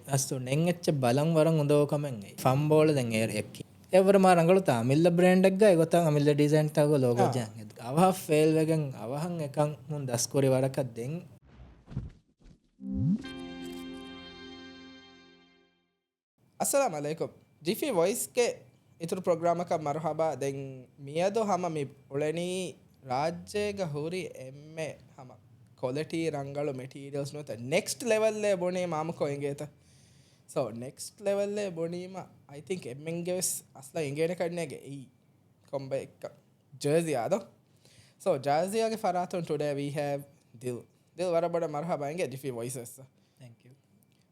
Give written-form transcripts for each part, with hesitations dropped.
අස්තු නෙන් එච්ච බලන් වරන් උදවකමෙන් ඒ ෆම්බෝල දැන් ඒ එක්කි එවර මා රංගලු තා අමිල්ල බ්‍රෑන්ඩ් එක ගා ඒගොතන් අමිල්ල ඩිසයින් තාගෝ ලෝගෝ ජාන් අවහ ෆේල් වෙගෙන් අවහන් එකන් මුන් දස්කොරි වරක දෙන්. අස්සලාමු අලයිකුම් ජිෆි වොයිස් ගේ ඉතුරු ප්‍රෝග්‍රෑම් එකක් මර්හබා. දැන් මියදෝ හැම මි උලනි රාජ්‍යයක හුරි එම්මේ හැම ක්වොලිටි රංගලු මෙටීරියල්ස් නොත නෙක්ස්ට් ලෙවල් ಲೆ බොනේ මාමකෝ එංගේත. So next level ಲೆ බොනීම I think එම්ෙන් ගෙස් අස්ලා එංගේන කන්නේගේ ඊ කොම්බ එක්ක ජර්සි ආදෝ. So ජර්සියාගේ ෆරාතුන් today we have දිල්. දිල් වරබඩ මර්හබා එංගේ ජිෆි වොයිසස්. Thank you.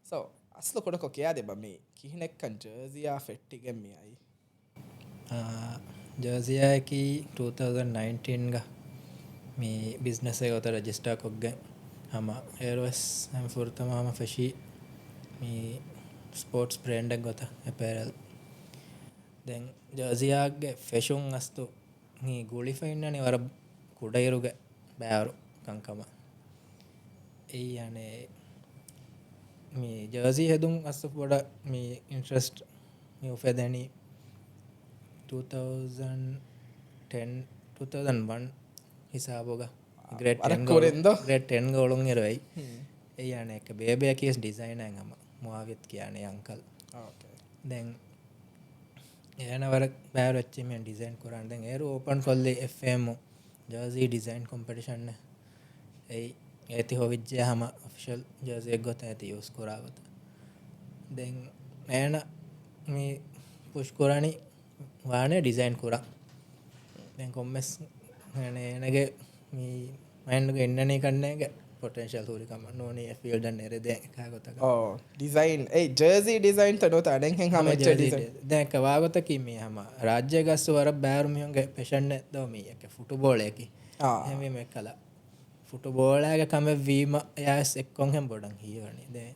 So අස්ල කොඩකෝ කියා දෙබ මේ කිහිනෙක්කන් ජර්සියා ෆෙට්ටිගෙන් මේ අයි. ජර්සියා එකී 2019 ගා මේ බිස්නස් එක උතර රෙජිස්ටර් කොග්ගෙන් හම ඒර්වස් හැම ෆුර්තම හම ෆෙෂි මේ ස්පෝර්ට්ස් බ්‍රෑන්ඩ් එක ගොත ඇපරල්. දැන් ජර්සියාගේ ෆැෂන් අස්තු මේ ගුලිෆයින්නනේ වර කුඩයිරුගේ බෑවරු කංකම. ඒ යන්නේ මේ ජර්සි හදුන් අස්තු පොඩ මේ ඉන්ට්‍රස්ට් මේ උෆෙදනි 2010 2001 හිසාබෝග ග්‍රේඩ් 10 කොරෙන්ද ග්‍රේඩ් 10 ගෝලුන් ඉරවයි. ඒ යන්නේ එක බේබේ කේස් ඩිසයිනර් හම මුආවිත් කියන්නේ අංකල්. දැන් එනවර බෑර වෙච්චි මම ඩිසයින් කරන් දැන් ඒරු open කොල්ලේ FM jersey design competition නේ. ඒ ඒති හොවිජ්ජ හැම ඔෆිෂල් ජර්සි එක ගොත ඇති යූස් කරාගත. දැන් එන මේ පුෂ් කරණි වානේ ඩිසයින් කරා. දැන් කොම්මස් එනගේ මේ මයින්ඩ් එක එන්නනේ කන්නේගේ පොටෙන්ෂල් හුරිකම නෝනේ ෆීල්ඩ් එක නෙරෙද කාගොතක. ඔව් ඩිසයින් ඒ ජර්සි ඩිසයින් තනොත අඩෙන් හෙන් හැම එච්ච ඩිසයින්. දැන් එක වාගොත කි මේ හැම රාජ්‍ය ගස්ස වර බෑරු මියන්ගේ පැෂන් එක දෝ මේ එක ෆුට්බෝල් එකි. එහෙම මේ කළා ෆුට්බෝල් එක කම වීම යාස් එක්කොන් හැම බොඩන් හීවනි. දැන්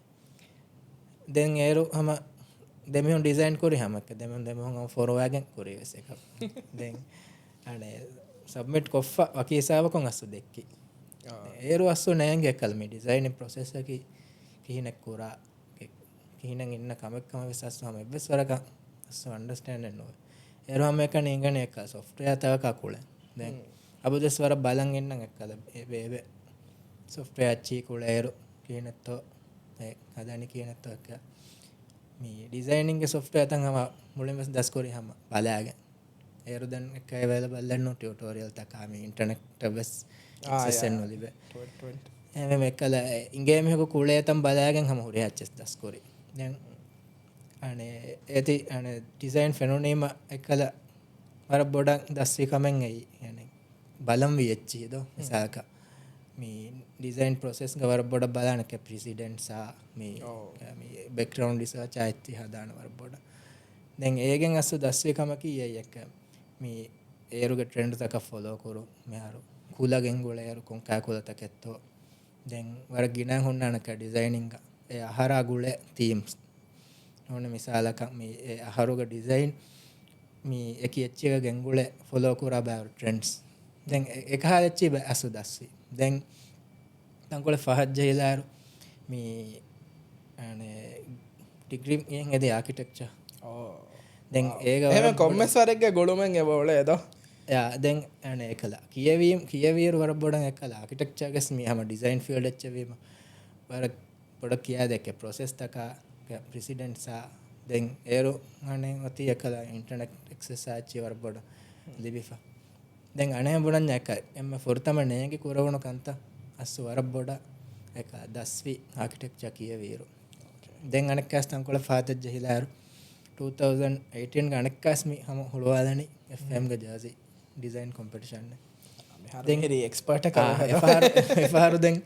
දැන් ඒරු හැම දෙමිහුන් ඩිසයින් කරි හැම එක දෙමිහුන් දෙමිහුන් අම ෆොරෝවාගෙන් කරි වෙස් එක. දැන් අනේ සබ්මිට් කොෆ්ෆා වකීසාවකොන් අස්සු දෙක්කි. ඒරු අස්සු නෑන්ගේ කල් මේ ඩිසයින් ප්‍රොසෙස් එකි කිහිනෙක් කුරා කිහිනෙන් ඉන්න කමක් කම වෙස් අස්සු හැම එව්වෙස් වරක අස්සු අන්ඩර්ස්ටෑන්ඩ් නෝ. ඒරු හැම එක නෙංගන එක සොෆ්ට්වෙයාර් තව කකුල. දැන් අබුදස් වර බලන් එන්නම් එක්කල ඒ බේබේ සොෆ්ට්වෙයාර් චී කුල ඒරු කිහිනෙත්තෝ ඒ හදනි කිහිනෙත්තෝ එක මේ ඩිසයිනින්గ్ ගේ සොෆ්ට්වෙයාර් තන් හැම මුලින්ම දස් කරි හැම බලාගෙන. ඒරු දැන් එක අවైలබල් නෝ ටියුටෝරියල් තක මේ ඉන්ටර්නෙට් වෙස් ඇක්සස් නොලිබේ. එහෙම මෙකල ඉංගේ මෙහක කුලේ තම් බලාගෙන හැම හුරේ ඇක්සස් දස් කරි. දැන් අනේ ඒති අනේ ඩිසයින් ෆෙනෝනේම එකල වර බොඩක් දස්සි කමෙන් එයි. يعني බලම් වියච්චි දෝ මිසාක මේ ඩිසයින් ප්‍රොසෙස් ගවර බොඩ බලන කේ ප්‍රෙසිඩන්ට්ස් ආ මේ මේ බැක්ග්‍රවුන්ඩ් රිසර්ච් ආයිති හදාන වර බොඩ. දැන් ඒගෙන් අස්සු දස්සි කම කීයයි එක්ක මේ ඒරුගේ ට්‍රෙන්ඩ් තක ෆලෝ කරු මෙහාරු කුලගෙන් ගොල ඒරු කොන් කා කුල තකෙත්තෝ. දැන් වර ගිනන් හොන්නනක ඩිසයිනින්ග් ඒ අහරා ගුල තීම්ස් ඕන මිසාලක මේ ඒ අහරුගේ ඩිසයින් මේ එකි එච්ච එක ගෙන්ගුල ෆලෝ කරා බෑ ට්‍රෙන්ඩ්ස්. දැන් එක හාලච්චි බෑ අසු දස්සි. දැන් තංකොල ෆහජ් ජහිලාරු මේ අනේ ඩිග්‍රී යෙන් එදී ආකිටෙක්චර්. දැන් ඒක එහෙම කොම්මස් වරෙක්ගේ ගොළුමෙන් එව ඔල එදෝ. යා දැන් අනේ එකලා කියවීම කියවීරු වර බොඩන් එකලා ආකිටෙක්චර් ගෙස් මේ හැම ඩිසයින් ෆීල්ඩ් එච්ච වීම වර බොඩ කියා දෙකේ ප්‍රොසෙස් තක ප්‍රෙසිඩන්ට්ස් ආ දැන් ඒරු අනේ ඔති එකලා ඉන්ටර්නෙට් ඇක්සස් ආච්චි වර බොඩ ලිබිෆා. දැන් අනේ බොඩන් එක එම්ම ෆොර්තම නේගේ කුරවණු කන්ත අස්සු වර බොඩ එක දස්වි ආකිටෙක්චර් කියවීරු. දැන් අනෙක් කාස්තන් කොල ෆාතජ් ජහිලාරු 2018 ග අනෙක් කාස් මි හැම හුලුවාදනි FM ග ජර්සි ඩිසයින් කොම්පිටිෂන් එක. දැන් හරි එක්ස්පර්ට් එක එෆාරු දැන්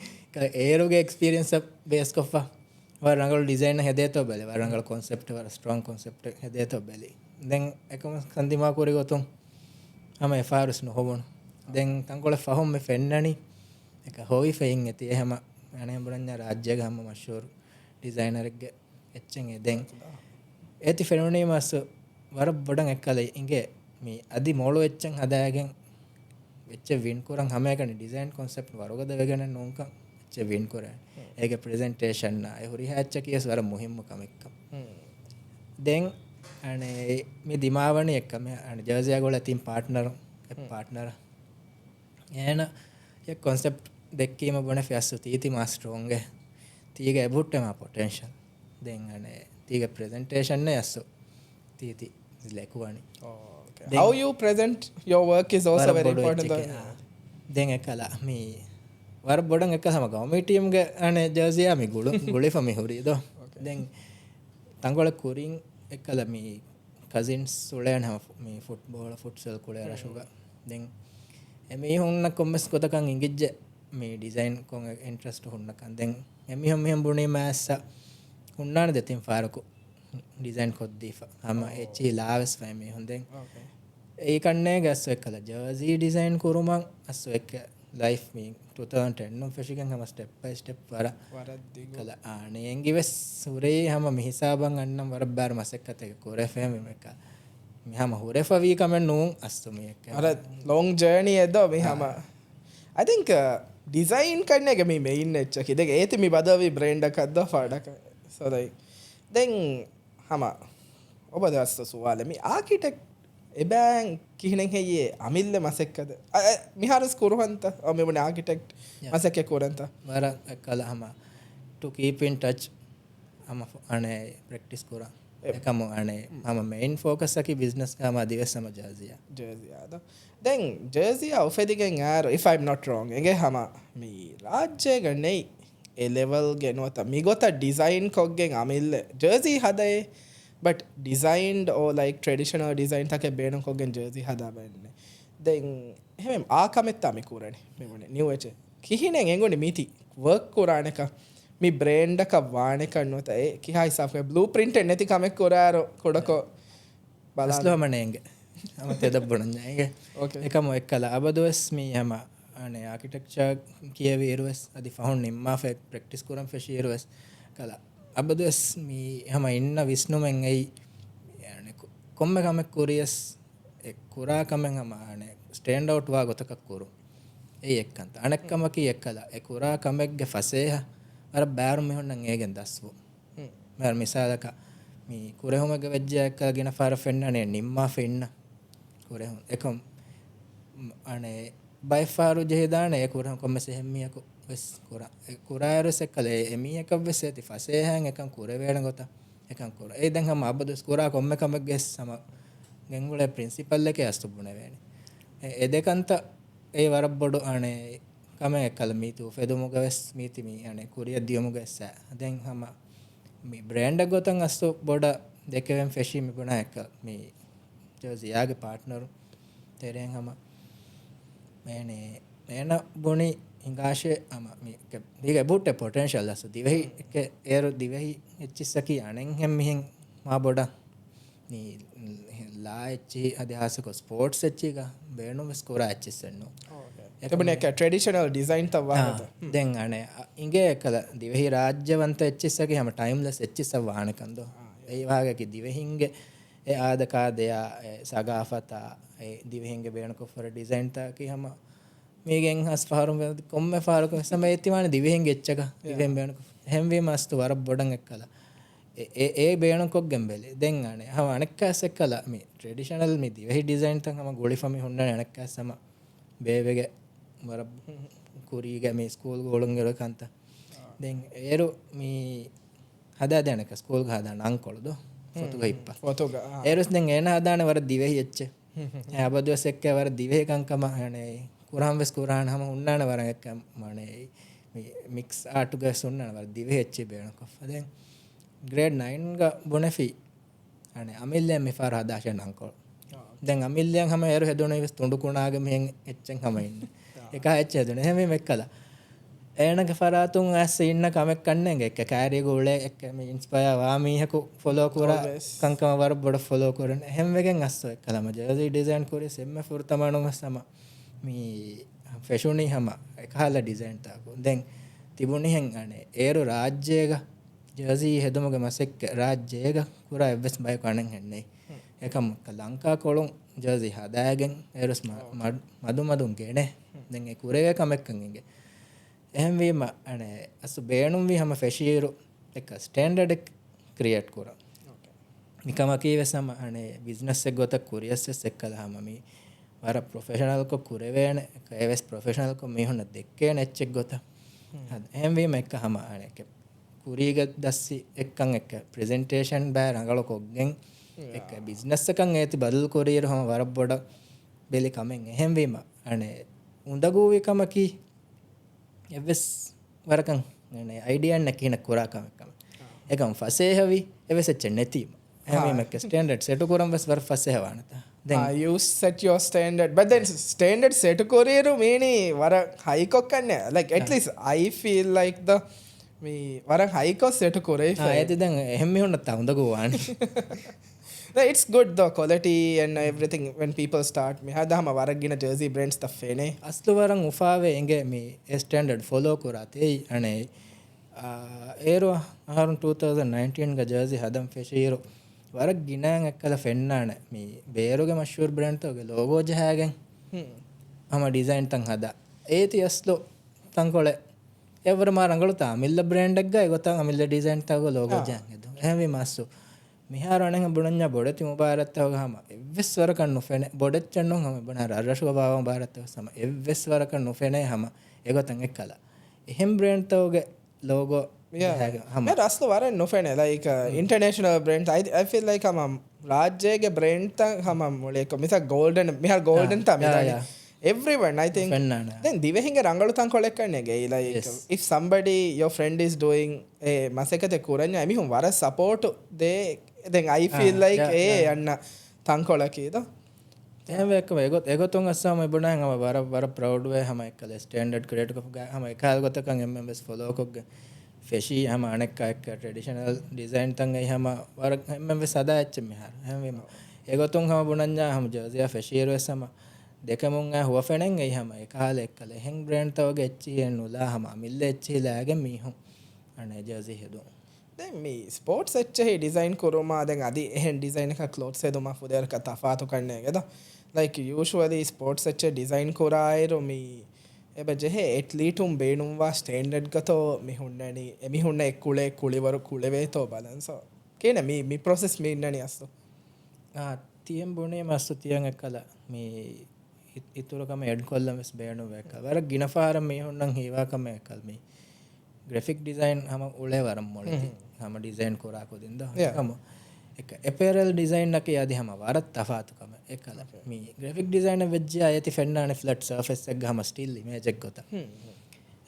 ඒරුගේ එක්ස්පීරියන්ස් එක බේස් කොෆා වර රංගල ඩිසයින් හැදේතෝ බැලි වර රංගල කොන්සෙප්ට් වර ස්ට්‍රොං කොන්සෙප්ට් හැදේතෝ බැලි. දැන් එකම කන්දිමා කුරි ගොතුන් හැම එෆාරුස් නොහොබොන. දැන් තංකොල ෆහොම් මෙ ෆෙන්නනි එක හොවි ෆෙයින් ඇති එහෙම අනේ බුරඤ්ඤා රාජ්‍යග හැම මෂූර් ඩිසයිනර් එක්ගේ එච්චෙන් ඒ දැන් ඒති ෆෙනුනේ මස් වර බොඩන් එක්කල ඉංගේ මේ අදි මොළු එච්චෙන් හදාගෙන වෙච්ච වින් කරන් හැම එකනේ ඩිසයින් කොන්සෙප්ට් වරගද වෙගෙන නෝන්කම් වෙච්ච වින් කරන්. ඒගේ ප්‍රෙසන්ටේෂන් ඒ හුරිහා එච්චකියස් වර මුහිම්මු කමෙක්ක දැන් අනේ මේ දිමාවණි එක්ක මේ අනේ ජර්සියා ගොල තින් පාර්ට්නර් එ පාර්ට්නර් එන ඒ කොන්සෙප්ට් දෙක්කීම බොන ෆැස්සු තීති මා ස්ට්‍රෝංග් තීගේ එබුට්ටම පොටෙන්ෂල් දැන් අනේ තීගේ ප්‍රෙසන්ටේෂන් නේ ඇස්සු තීති ලැකුවනි. Okay. How you present your work is also very important. දැන් එකලා මේ වර බොඩන් එක සම ගෞමි ටීම් ගේ අනේ ජර්සියා මේ ගුළු ගුලිෆ මේ හුරි දෝ. දැන් තංගොල කුරින් එකලා මේ කසින්ස් උලයන් හැම මේ ෆුට්බෝල් ෆුට්සල් කුලේ රෂුග. දැන් එමීහුන්න කොම්මස් ගොතකන් ඉංගිජ්ජ මේ ඩිසයින් කොන් ඉන්ට්‍රස්ට් හුන්නකන්. දැන් එමීහුන් මෙහෙම බුණේ මෑස්ස හුන්නාන දෙතින් ෆාරකු ඩිසයින් කොද්දීෆා හම එච්චි ලාවස් ෆයි මේ හොඳෙන්. ඒ කන්නේ ගස් එක්කලා ජර්සි ඩිසයින් කුරුමන් අස් එක්ක ලයිෆ් මේ 2010 නුම් ෆෙෂිකන් හම ස්ටෙප් බයි ස්ටෙප් වර කලා ආනේන්ගිවස් සුරේ හම මිහිසාබන් අන්නම් වර බාර මසෙක්කත එක කුරේ ෆෙම මේක මිහම හුරේ ෆවී කමෙන් නුන් අස්තු මේක අර ලොං ජර්නි එදෝ මිහම I think design කරන එක මේ මේන් එච්ච කි දෙක ඒති මේ බදවි බ්‍රෑන්ඩ් එකක් දෝ ෆාඩක so like then හම ඔබ දවස් සුවාල මේ ආකිටෙක්ට් එබෑන් කිහිනෙන් හෙయ్యේ අමිල්ල මසෙක්කද මිහාරස් කුරුහන්ත ඔ මෙවන ආකිටෙක්ට් මසෙක්ක කුරන්ත වර කල හම to keep in touch හම අනේ ප්‍රැක්ටිස් කුරා එකම අනේ හම මේන් ෆෝකස් එකි බිස්නස් කම දිවසම ජර්සියා ජර්සියාද දැන් ජර්සියා උෆෙදිගෙන් ආර if I'm not wrong එගේ හම මේ රාජ්‍යය ගන්නේ ඒ ලෙවල් ගෙනුවත මිගොත ඩිසයින් කොග්ගෙන් අමිල්ල ජර්සි හදේ but designed or like traditional design take බේණු කොග්ගෙන් ජර්සි හදා බන්නේ දැන් එහෙම ආකමෙත් අපි කුරණේ මෙවනේ නිව් එච් කිහිනෙන් එංගොනි මිති වර්ක් කුරාණක මි බ්‍රෑන්ඩ් එක වාණක නොත ඒ කිහා හිසාබ් කර බ්ලූ ප්‍රින්ට් නැති කමෙක් කුරාරෝ කොඩකෝ බලන්න අස්ලෝම නේංගේ අම තෙදබ්බුණන් නේගේ එකම එක්කලා අබදොස් මී හැම අනේ ආකිටෙක්චර් කියවි ඉරුවස් අදි ෆහුන් නිම්මා ෆෙක් ප්‍රැක්ටිස් කුරන් ෆෙෂි ඉරුවස් කලා අබදොස් මී හැම ඉන්න විස්නුමෙන් එයි අනේ කොම්ම කමෙක් කුරියස් එක් කුරා කමෙන් හැම අනේ ස්ටෑන්ඩ් අවුට් වා ගොතකක් කුරු ඒ එක්කන්ත අනෙක්කමකි එක්කලා ඒ කුරා කමෙක්ගේ ෆසේහ අර බෑරු මෙහොන්නන් ඒගෙන් දස්වු මර මිසාලක මී කුරෙහුමගේ වෙජ්ජ එක්කලා ගින ෆාර ෆෙන්නනේ නිම්මා ෆෙන්න කුරෙහුම් එකම් අනේ බයිෆාරු ජෙහිදානේ ඒ කුරෙහුම් කොම්මෙ සෙහෙම්මියකු වෙස් කුරා කුරායරුස් එක්කලා ඒ එමියක වෙස් ඇති ෆසේහන් එකම් කුරවේණ ගොත එකම් කුරා ඒ දැන් හම අබදස් කුරා කොම්මෙ කමෙක්ගේ සම ගෙන්ගුලේ ප්‍රින්සිපල් එකේ අස්තු බුණවේනි ඒ දෙකන්ත ඒ වරබ්බොඩු අනේ කම එක්කල මීති උෆෙදුමුග වෙස් මීති මී අනේ කුරිය දියමුග වෙස් දැන් හම මේ බ්‍රෑන්ඩ් එක ගොතන් අස්තු බොඩ දෙකෙන් ෆෙෂි මිබුණා එක මේ ජර්සියාගේ පාර්ට්නර් තෙරෙන් හම මේනේ මේන බුණි හිඟාෂේ අම මේ දීග බුට්ටේ පොටෙන්ෂල් අස්තු දිවෙහි එක ඒරු දිවෙහි එච්චිස්සකි අනෙන් හෙම් මිහෙන් මා බොඩ මේ ලා එච්චි අදහසක ස්පෝර්ට්ස් එච්චික බේණුම ස්කෝරා එච්චිස්සන්නෝ එතබනේ එක ට්‍රැඩිෂනල් ඩිසයින් තව දැන් අනේ ඉගේ කල දිවෙහි රාජ්‍යවන්ත එච්චිස්සකි හැම ටයිම්ලස් එච්චිස්ස වාණකන්දෝ ඒ වාගකි දිවෙහින්ගේ ඒ ආදකාදයා ඒ සගාෆතා ඒ දිවෙහින්ගේ බේණුකොෆර ඩිසයින් තාකි හැම මේගෙන් හස් ෆාරුම් කොම්මෙ ෆාරුක සම ඒතිවානේ දිවෙහින්ගේ එච්චක දිවෙහින් බේණුකො හැම්වීම අස්තු වර බොඩන් එක්කලා ඒ ඒ බේණුකොක් ගෙම්බෙලි දැන් අනේ හම අනෙක්කාස් එක්කලා මේ ට්‍රැඩිෂනල් මේ දිවෙහි ඩිසයින් තන් හම ගොලිෆමි හොන්නනේ අනෙක්කාස් හම බේවෙගේ වර කුරීගේ මේ ස්කූල් ගෝලුන් ගෙර කන්ත දැන් ඒරු මේ හදා දැනක ස්කූල් ගහදා නං කොළද ෆොටෝ ගහිප්පා ෆොටෝ ඒරුස් දැන් එන හදානේ වර දිවෙහි එච්ච අබදුවස් එක්ක වර දිවෙහි කංකම අනේ කුරාම් වෙස් කුරාන හම උන්නාන වර එක්ක මනේ මේ මික්ස් ආට් ගස් උන්නාන වර දිවෙහි එච්ච බේණකො දැන් ග්‍රේඩ් 9 ග බොනෆි අනේ අමිල්ලෙන් මේ ෆාර හදාෂෙන් අංකොල් දැන් අමිල්ලෙන් හැම ඒරු හෙදුනේ වෙස් තුඬු කුණාගේ මෙහෙන් එච්චෙන් හැම ඉන්නේ එක එච්ච හෙදුනේ එහෙම මෙක්කලා ඒනක ෆරාතුන් ඇස් ඉන්න කමෙක් කන්නේ එක්ක කෑරිය ගෝලේ එක්ක මේ ඉන්ස්පයර් වා මීහකු ෆලෝ කුරා කංකම වර බොඩ ෆලෝ කරන එහෙම වෙගෙන් අස්සෝ එක්කලම ජර්සි ඩිසයින් කුරේ සෙම්ම ෆුර්තමනුම සම මේ ෆැෂුනි හැම එකහලා ඩිසයින් තාකු දැන් තිබුණේ හෙන් අනේ ඒරු රාජ්‍යයක ජර්සි හෙදුමගේ මසෙක් රාජ්‍යයක කුරා එවස් බය කණෙන් හෙන්නේ එකම ලංකා කොළුන් ජර්සි හදාගෙන ඒරුස් මදු මදුන් ගෙනේ දැන් ඒ කුරේ කමෙක්කන් ඉගේ އެހެންވީމަ އަނެއް އަސްލު ބޭނުންވީ ހަމަ ފެށިއިރު އެއްކަ ސްޓޭންޑަޑެއް ކްރިއޭޓް ކުރަން. މިކަމަކީ ވެސް ހަމަ އަނެއް ބިޒްނަސްއެއް ގޮތަށް ކުރިޔަސް ވެސް އެއްކަލަ ހަމަ މި ވަރަށް ޕްރޮފެޝަނަލްކޮށް ކުރެވޭނެ އެވެސް ޕްރޮފެޝަނަލްކޮށް މީހުންނަށް ދެއްކޭނެ އެއްޗެއް ގޮތަށް. އެހެންވީމަ އެއްކަ ހަމަ އަނެއް ކުރީގަ ދަސްވި އެއްކަން އެއްކަ ޕްރެޒެންޓޭޝަން ބައި ރަނގަޅު ކޮށްގެން އެއްކަ ބިޒްނަސްއަކަށް އޭތި ބަދަލު ކުރިއިރު ހަމަ ވަރަށް ބޮޑަށް ބެލި ކަމެއް. އެހެންވީމަ އަނެއް އުނދަގޫވި ކަމަކީ އެއްވެސް ވަރަކަށް އައިޑިއާ ނެތް ކިހިނެއް ކުރާ ކަމެއް ކަމެއް. އެކަމް ފަސޭހަވީ އެއްވެސް އެއްޗެއް ނެތީމަ. އެހެންވީމަ އެއްކަ ސްޓޭންޑަޑް ސެޓު ކުރަން ވެސް ވަރަށް ފަސޭހަވާނެތާ. ދެން you set your standard, but then standard set ކުރިއިރު މީނީ ވަރަށް ހައިކޮށް ކަންނޭ. Like at least I feel like the މީ ވަރަށް ހައިކޮށް ސެޓު ކުރެވިފައި. އޭތި ދެން އެހެން މީހުންނަށް ތާ އުނދަގޫ ވާނީ. It's good though, quality and everything when people start. މިހާރު ހަމަ ވަރަށް ގިނަ ޖර්ޒީ ބްރޭންޑްސް ތައް ފެނޭ. އަސްލު ވަރަށް އުފާވެ އިނގޭ މި އެ ސްޓޭންޑަޑް ފޮލޯ ކުރާތީ. އެއީ އަނެއް އޭރު އަހަރުން 2019 ގަ ޖަރޒީ ހަދަން ފެށިއިރު ވަރަށް ގިނައިން އެއްކަލަ ފެންނާނެ މި ބޭރުގެ މަޝްހޫރު ބްރޭންޑްތަކުގެ ލޯގޯ ޖަހައިގެން ހަމަ ޑިޒައިންތައް ހަދާ. އޭތި އަސްލު ތަންކޮޅެއް އެއަށްވުރެ މާ ރަނގަޅުތާ އަމިއްލަ ބްރޭންޑެއްގަ އެގޮތަށް އަމިއްލަ ޑިޒައިންތަކުގެ ލޯގޯ ޖަހަން ހެދުން. އެހެންވީމަ އަސްލު މިހާރު އަނެއްހެން ބުނަންޏާ ބޮޑެތި މުބާރާތްތަކުގަ ހަމަ އެއްވެސް ވަރަކަށް ނުފެނޭ. ބޮޑެއްޗެއް ނޫން ހަމަ ބުނާ ރަށްރަށުގަ ބާއްވާ މުބާރާތްތައް ހަމަ އެއްވެސް ވަރަކަށް ނުފެނޭ ހަމަ އެގޮތަށް އެއްކަލަ އެހެން ބްރޭންޑްތަކުގެ ލޯގޯ ޖަހައިގެން ހަމަ. އަސްލު ވަރަށް ނުފެނޭ ލައިކް އިންޓަނޭޝަނަލް ބްރޭންޑް. I feel like ހަމަ ރާއްޖޭގެ ބްރޭންޑްތައް ހަމަ މުޅި އެއްކޮށް މިސާލަކަށް ގޯލްޑެން މިހާރު ގޯލްޑެން ތާ މިދަނީ. އެވްރީވަން I think. ފެންނާނެ. ދެން ދިވެހިންގެ ރަނގަޅު ތަންކޮޅެއް ކަންނޭނގެ އެއީ like if somebody your friend is doing އެ މަސައްކަތެއް ކުރަންޏާ އެމީހުން ވަރަށް ސަޕޯޓު ދޭ. ދެން I feel like އޭ އަންނަ ތަންކޮޅަކީ ދޯ. އެހެންވެ އެއްކަމަ އެގޮތުން އަސްލު ހަމަ ބުނާހެން ހަމަ ވަރަށް ވަރަށް ޕްރައުޑް ވޭ ހަމަ އެއްކަލަ ސްޓޭންޑަޑް ކްރިއޭޓް ކޮށްފަ ހަމަ އެކަހަލަ ގޮތަކަށް އެންމެން ވެސް ފޮލޯ ކޮށްގެން ފެށީ. ހަމަ އަނެއްކާ އެއްކަ ޓްރެޑިޝަނަލް ޑިޒައިންތައް އެއީ ހަމަ ވަރަށް އެންމެން ވެސް ހަދާ އެއްޗެއް މިހާރު. އެހެންވީމަ އެގޮތުން ހަމަ ބުނަންޏާ ހަމަ ޖާޒީއާ ފެށިއިރު ވެސް ހަމަ ދެކެމުން އައި ހުވަފެނެއް އެއީ ހަމަ އެކަހަލަ އެއްކަލަ އެހެން ބްރޭންޑްތަކުގެ އެއްޗެހި ނުލާ ހަމަ އަމިއްލަ އެއްޗެހި ލައިގެން މީހުން އަނެއް ޖާޒީ ހެދުން. ދެން މި ސްޕޯޓްސް އެއްޗެހި ޑިޒައިން ކުރުމާ ދެން އަދި އެހެން ޑިޒައިނަކަށް ކްލޯތްސް ހެދުމާ ފުދޭވަރަކަށް ތަފާތު ކަންނޭނގެ ދޯ. ލައިކް ޔޫޝުއަލީ ސްޕޯޓްސް އެއްޗެއް ޑިޒައިން ކުރާއިރު މި އެބަ ޖެހޭ އެތްލީޓުން ބޭނުންވާ ސްޓޭންޑަޑް ގަތޯ މި ހުންނަނީ އެމީހުންނަށް އެ ކުޅޭ ކުޅިވަރު ކުޅެވޭތޯ ބަލަން. ސޯ ކިހިނެއް މި މި ޕްރޮސެސް މި އިންނަނީ އަސްލު؟ ތިހެން ބުނީމަ އަސްލު ތިޔަން އެއްކަލަ މި އިތުރު ކަމެއް އެޑް ކޮށްލަން ވެސް ބޭނުންވޭ. އެއްކަލަ ވަރަށް ގިނަ ފަހަރަށް މީހުންނަށް ހީވާ ކަމެއް އެއްކަލަ މި ގްރެފިކް ޑިޒައިން ހަމަ އުޅޭ ވަރަށް މޮޅެތި ހަމަ ޑިޒައިން ކުރާ ކުދިން ދޯ. އެކަމު އެއްކަ އެޕެރަލް ޑިޒައިން އަކީ އަދި ހަމަ ވަރަށް ތަފާތު ކަމެއް. އެއްކަލަ މި ގްރެފިކް ޑިޒައިނެއް ވެއްޖިއްޔާ އޭތި ފެންނާނެ ފްލެޓް ސާފޭސް އެއްގަ ހަމަ ސްޓިލް އިމޭޖެއް ގޮތަށް.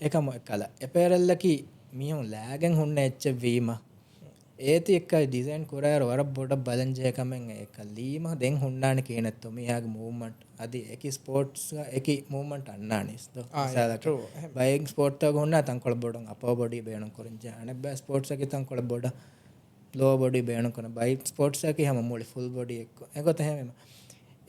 އެކަމު އެއްކަލަ އެޕެރަލްއަކީ މީހުން ލައިގެން ހުންނަ އެއްޗެއް ވީމަ އޭތި އެއްކަލަ ޑިޒައިން ކުރާއިރު ވަރަށް ބޮޑަށް ބަލަންޖެހޭ ކަމެއް އެއްކަ ލީމަ ދެން ހުންނާނެ ކިހިނެއްތޯ މީހާގެ މޫވްމަންޓް. އަދި އެކި ސްޕޯޓްސް އެކި މޫވްމަންޓް އަންނާނެ ދޯ. މިސާލަކަށް ބައެއް ސްޕޯޓްތަކުގަ ހުންނާނެ ތަންކޮޅެއް ބޮޑަށް އަޕާ ބޮޑީ ބޭނުން ކުރަން ޖެހޭ. އަނެއް ބައި ސްޕޯޓްސްއަކީ ތަންކޮޅެއް ބޮޑަށް ލޯ ބޮޑީ ބޭނުން ކުރަން. ބައެއް ސްޕޯޓްސްއަކީ ހަމަ މުޅި ފުލް ބޮޑީ އެއްކޮށް އެގޮތަށް. އެހެންވީމަ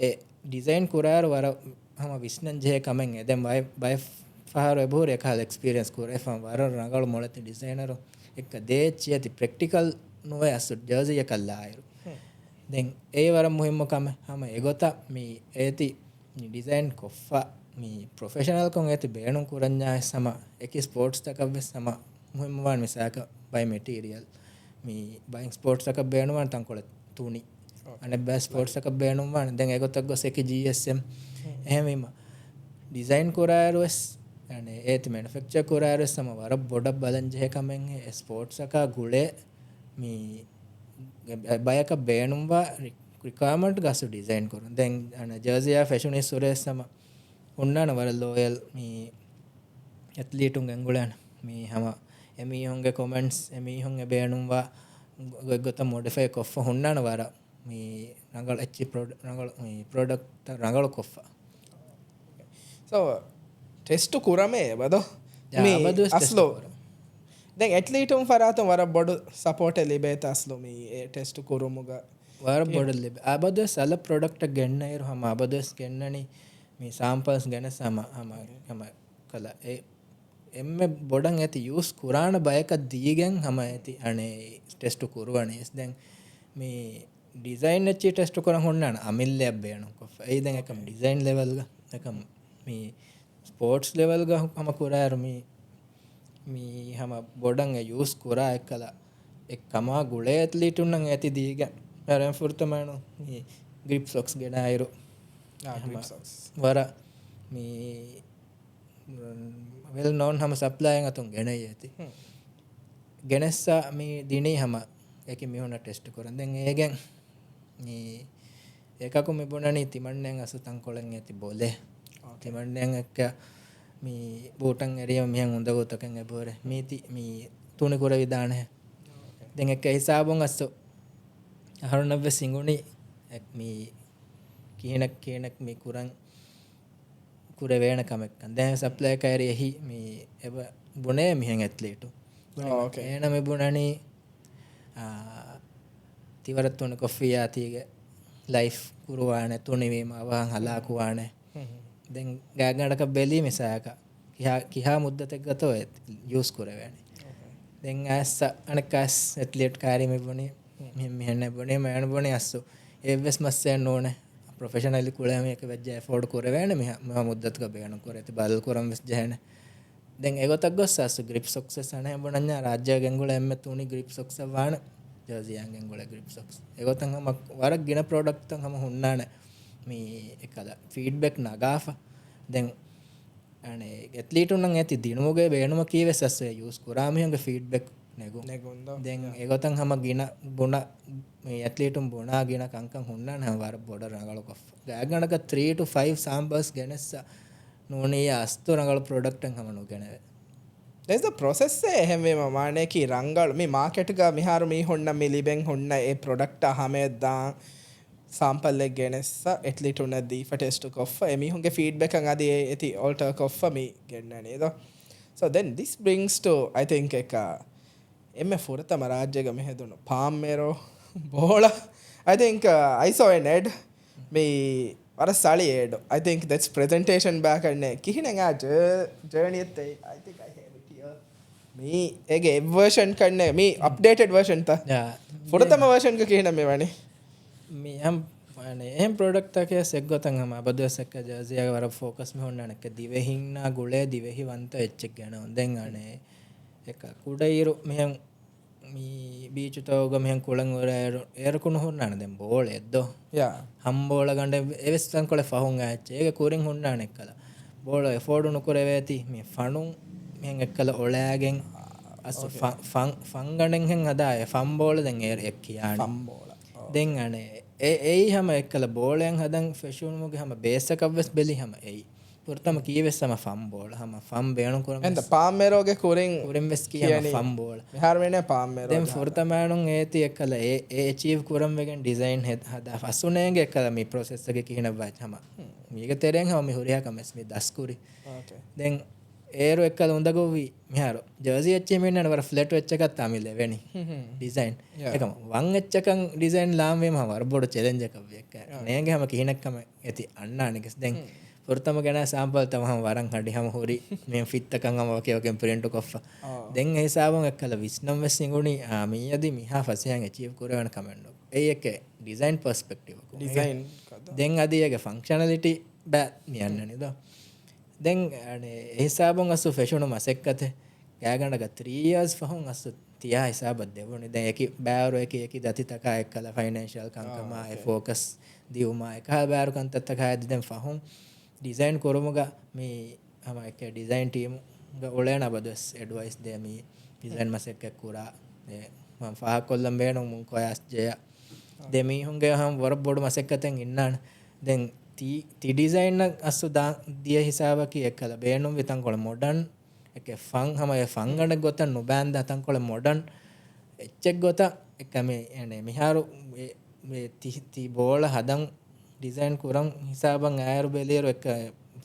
އެ ޑިޒައިން ކުރާއިރު ވަރަށް ހަމަ ވިސްނަން ޖެހޭ ކަމެއް އެ. ދެން ބައެއް ފަހަރު އެބަހުރި އެކަހަލަ އެކްސްޕީރިއެންސް ކުރެވިފަ ވަރަށް ރަނގަޅު މޮޅެތި ޑިޒައިނަރުން އެއްކަ ދޭ އެއްޗެހި އަދި ޕްރެކްޓިކަލް ނުވެ އަސްލު ޖާޒީއަކަށް ލާއިރު. ދެން އެއީ ވަރަށް މުހިއްމު ކަމެއް. ހަމަ އެގޮތަށް މި އޭތި ޑިޒައިން ކޮށްފަ މި ޕްރޮފެޝަނަލްކޮށް އޭތި ބޭނުން ކުރަންޏާ ވެސް ހަމަ އެކި ސްޕޯޓްސްތަކަށް ވެސް ހަމަ މުހިއްމުވާނެ. މިސާލަކަށް ބައެއް މެޓީރިއަލް މި ބައެއް ސްޕޯޓްސްތަކަށް ބޭނުންވާނެ ތަންކޮޅެއް ތުނި, އަނެއް ބައި ސްޕޯޓްސްތަކަށް ބޭނުންވާނެ ދެން އެގޮތަށް ގޮސް އެކި ޖީއެސްއެމް. އެހެންވީމަ ޑިޒައިން ކުރާއިރު ވެސް އަނެއް އޭތި މެނުފެކްޗަރ ކުރާއިރު ވެސް ހަމަ ވަރަށް ބޮޑަށް ބަލަންޖެހޭ ކަމެއް އެ ސްޕޯޓްސްއަކާ ގުޅޭ މި ބަޔަކަށް ބޭނުންވާ ރިކުއަރމަންޓް އަސްލު ޑިޒައިން ކުރުން. ދެން އަނެއް ޖާޒީއާ ފެށުނީއްސުރެ ވެސް ހަމަ ހުންނާނެ ވަރަށް ލޯޔަލް މި އެތްލީޓުން ގެންގުޅޭނެ. މި ހަމަ އެމީހުންގެ ކޮމެންޓްސް އެމީހުން އެ ބޭނުންވާ ގޮތްގޮތަށް މޮޑިފައި ކޮށްފަ ހުންނާނެ ވަރަށް މި ރަނގަޅު އެއްޗެހި ރަނގަޅު މި ޕްރޮޑަކްޓްތައް ރަނގަޅު ކޮށްފަ. ސޯ ޓެސްޓު ކުރަމޭ އެބަ ދޯ މި އަބަދުވެސް ޓެސްޓު އަސްލު. ކުރަން. ދެން އެތްލީޓުން ފަރާތުން ވަރަށް ބޮޑު ސަޕޯޓެއް ލިބޭތަ އަސްލު މި އެ ޓެސްޓު ކުރުމުގަ؟ ވަރަށް ބޮޑަށް ލިބޭ. އަބަދުވެސް އަލަށް ޕްރޮޑަކްޓެއް ގެންނައިރު ހަމަ އަބަދުވެސް ގެންނަނީ މި ސާމްޕަލްސް ގެނެސް ހަމަ ހަމަ ހަމަ ކަލަ އެ އެންމެ ބޮޑަށް އޭތި ޔޫސް ކުރާނެ ބަޔަކަށް ދީގެން ހަމަ އޭތި އަނެއް ޓެސްޓު ކުރުވަނީ. ދެން މި ޑިޒައިން އެއްޗެހި ޓެސްޓު ކުރަން ހުންނާނެ އަމިއްލައަށް ބޭނުންކޮށްފަ. އެއީ ދެން އެކަމް ޑިޒައިން ލެވެލްގަ. އެކަމް މި ސްޕޯޓްސް ލެވެލްގަ ހަމަ ކުރާއިރު މި මී හම බොඩන් ඒ use කුරා එක්කලා එක් කමා ගුලේ ඇත්ලීටුන් නම් ඇති දීග අරන් ෆුර්තමානු මී grip socks ගෙන අයරු grip socks වර මී වෙල් නොන් හම සප්ලයන් අතුන් ගෙන ඇති ගෙනස්සා මී දිනේ හම ඒකේ මිහුණ ටෙස්ට් කරන් දැන් ඒගෙන් මී ඒකකු මි බුණනි තිමන්නෙන් අසුතන් කොලෙන් ඇති බොලේ තිමන්නෙන් එක්ක මී බූටන් එරියම මිහන් උඳගොතකන් එබෝරේ මීති මී තුනි කුර විදානේ දැන් එක්ක හිසාබුන් අස්සු අහරුණව්ව සිඟුනි එක් මී කිහිනක් කිහිනක් මී කුරන් කුර වේණ කමෙක්කන් දැන් සප්ලයි කයරි එහි මී එබ බුනේ මිහන් ඇත්ලීටු ඕකේ එන මේ බුණනි තිවරත් තුන කොෆි ආතිගේ ලයිෆ් කුරුවානේ තුනිවීම අවහන් හලාකුවානේ දැන් ගාගණක බෙලි මිසායක කිහා කිහා මුද්දතෙක් ගතෝ යූස් කරවෑනේ දැන් ඇස් අනක ඇස් ඇත්ලීට් කාරි මේ බුණේ මෙහෙම මෙහෙන්න බුණේ මෑණ බුණේ අස්සු එව්වස් මස්සයන් ඕනේ ප්‍රොෆෙෂනලි කුලෑ මේක වෙජ්ජ ඇෆෝඩ් කරවෑනේ මෙහා මෙහා මුද්දතක බේණ කරේ බල් කරම් වෙස් ජහනේ දැන් ඒගොතක් ගොස් අස්සු ග්‍රිප් සොක්සස් අනේ බුණඤ්ඤා රාජ්‍ය ගෙන්ගුල එම්මෙ තුනි ග්‍රිප් සොක්ස් වාන ජර්සියන් ගෙන්ගුල ග්‍රිප් සොක්ස් ඒගොතන් හම වරක් ගින ප්‍රොඩක්ට් තන් හම හුන්නානේ මේ එකල ෆීඩ්බැක් නගාෆා දැන් අනේ ඇත්ලීටුන් නම් ඇති දිනුමගේ බේනුම කීවෙස් අස්ස යූස් කුරා මිහුන්ගේ ෆීඩ්බැක් නෙගු නෙගුන්ද දැන් ඒගොතන් හම ගින බුණ මේ ඇත්ලීටුන් බුණා ගින කංකන් හුන්නාන හම වර බොඩ රඟල කොෆ ගාගණක 3 to 5 samples ගෙනස්සා නෝනේ අස්තු රඟල ප්‍රොඩක්ට් එකන් හම නොගෙනවේ. There's a process එහෙම වේම මානේ කි රංගල් මේ මාකට් එක මිහාරු මී හොන්න මි ලිබෙන් හොන්න ඒ ප්‍රොඩක්ට් අහමේ දා සාම්පල් එක ගෙනස්සා ඇත්ලීටුන් දීෆ ටෙස්ට් කොෆ එමිහුන්ගේ ෆීඩ්බැක් එකන් අදී ඇති ඕල්ටර් කොෆ මී ගෙන්න නේද. So then this brings to I think එක එම්මෙ ෆුරතම රාජ්‍යග මෙහෙදුණු පාම්මේරෝ බෝල I think I saw an ad මේ අර සාලි ad. I think that's presentation back අන්නේ කිහිනෙන් ආ journey එකත් I think I have it here. මේ ඒගේ version කන්නේ මේ updated version තා ෆුරතම version එක කිහින මේ වනේ මේ හම් අනේ එහෙම ප්‍රොඩක්ට් එකේ සෙග්ගොතන් හම අබදස් එක්ක ජර්සියාගේ වර ෆෝකස් මෙ හොන්නන එක දිවෙහින්නා ගුලේ දිවෙහි වන්ත එච්චෙක් ගැන දැන් අනේ එක කුඩයිරු මෙහන් මී බීච් තෝග මෙහන් කුලන් වර ඒරකුණු හොන්නන දැන් බෝල එද්දෝ යා හම්බෝල ගණ්ඩ එවෙස් තන් කොල ෆහුන් ආච්ච ඒක කුරින් හොන්නන එක්කලා බෝල එෆෝඩ් නුකරවේති මේ ෆණුන් මෙහන් එක්කලා ඔලෑගෙන් අස් ෆන් ෆන් ගණෙන් හෙන් හදා ඒ ෆන් බෝල දැන් ඒ එක් කියානේ ෆන් බෝල දැන් අනේ ඒ එයි හැම එක්කලා බෝලයන් හදන් ෆැෂන් හැම බේස් එකක් වෙස් බෙලි හැම එයි පුරතම කීවෙස් හැම ෆන් බෝල හැම ෆන් බේණු කරම එන්ද පාම්මේරෝගේ කුරින් කුරින් වෙස් කිය ෆන් බෝල මිහාර වෙන්නේ පාම්මේරෝ දැන් ෆුරතමානුන් ඒති එක්කලා ඒ ඒ ඇචීව් කරම් වෙගෙන් ඩිසයින් හදා ෆසුනේගේ එක්කලා මේ ප්‍රොසෙස් එකේ කිහින වාච් හැම මේක තෙරෙන් හැම මේ හුරියා කමස් මේ දස්කුරි දැන් ඒරු එක්කලා උඳගොවි මිහාර ජර්සි එච්ච මෙන්නන වර ෆ්ලැට් වෙච්ච එකක් තමයි ලෙවෙනි ඩිසයින් එකම වන් එච්ච එකන් ඩිසයින් ලාම් වේම වර බොඩ චැලෙන්ජ් එකක් වෙක්ක නෑගේ හැම කිහිනක්කම ඇති අන්නානිකස් දැන් පුරතම ගැන සාම්පල් තම හම වරන් හඩි හම හොරි මේ ෆිත්තකන් හම වගේ වගේ ප්‍රින්ට් කොෆ්ෆා දැන් ඒ හිසාබන් එක්කලා විස්නම් වෙස් සිඟුණි ආ මීයදි මිහා ෆසියන් ඇචීව් කරවන කමෙන්ඩ් ඒ එක ඩිසයින් පර්ස්පෙක්ටිව් එක ඩිසයින් දැන් අදී ඒගේ ෆන්ක්ෂනලිටි බෑ මියන්න නේද. දැන් අනේ ඒ හිසාබන් අසු ෆැෂන් මසෙක්කත ගෑගණක 3 years ෆහුන් අසු තියා හිසාබත් දෙවුනේ. දැන් ඒකි බෑවරු එකි එකි දති තකා එක්කලා ෆයිනෑන්ෂල් කංකමා ඒ ෆෝකස් දියුමා එක බෑවරු කන්තත් තකා දැන් ෆහුන් ඩිසයින් කරමුග මේ හම එක ඩිසයින් ටීම් ග ඔලේන බදස් ඇඩ්වයිස් දෙ මේ ඩිසයින් මසෙක්ක කුරා ඒ මම ෆහ කොල්ලම් බේණු මුන් කොයස් ජය දෙ මීහුන්ගේ හම් වර බොඩ මසෙක්කතෙන් ඉන්නාන. දැන් ති ති ඩිසයින් අස්සු දා දිය හිසාබකි එක්කලා බේණුම් විතං කොළ මොඩන් එක ෆන් හම ඒ ෆන් ගණක් ගොතන් නොබෑන්ද තං කොළ මොඩන් එච්චෙක් ගොත එක මේ එනේ මිහාරු මේ ති ති බෝල හදන් ඩිසයින් කුරන් හිසාබන් ආයරු බෙලියරු එක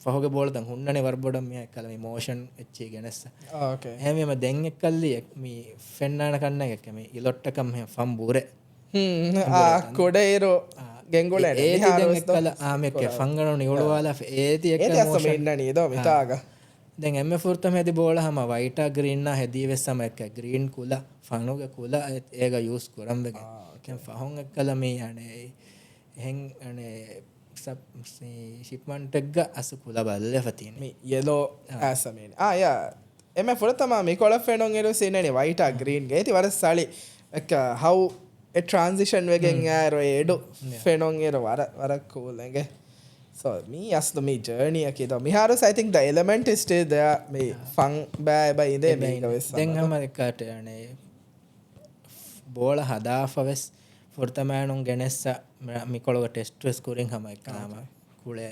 ෆහුගේ බෝල දන් හුන්නනේ වර බොඩම් මෙයා එක්කලා මේ මෝෂන් එච්චි ගෙනස්ස. ඕකේ එහෙම එම දැන් එක්කල්ලි මේ ෆෙන්නාන කන්න එක මේ ඉලොට්ටකම් මෙ ෆම් බුරේ ආ කොඩේරෝ ගෙන්ගොල ඒති දැන් එක්කලා ආ මේක ෆංගනෝ නියොලවාලා ඒති එක්ක ඒති අස්ස මේ ඉන්න නේද මිතාග. දැන් එම්මෙ ෆුර්තම හැදි බෝල හැම වයිට් ග්‍රීන් නා හැදී වෙස් සම එක්ක ග්‍රීන් කුල ෆනුගේ කුල ඒක යූස් කරම් වෙගේ දැන් ෆහුන් එක්කලා මේ අනේ එහෙන් අනේ සබ් ෂිප්මන්ට් එක අසු කුල බල්ලේ ෆතිනේ මේ යෙලෝ ඇස මේ ආ යා. එමෙ ෆුරතම මිකොළ ෆෙනොන් ඉරු සින්නනි white ආ green ගේ ඒති වර සලි like how a transition වෙගෙන් ආරෝ එඩු ෆෙනොන් ඉරු වර වර cool එගේ. So me අස්ලු මේ journey එකේ දෝ මිහාරුස්, I think the element is still there. මේ ෆන් බෑ බයි ඉඳේ මේක වෙස්. දැන් හම එකට අනේ බෝල හදාෆවෙස් ෆුර්තමෑනුන් ගෙනෙස්ස මිකොළොග ටෙස්ට් වෙස් කුරින් හම එක්කම කුලේ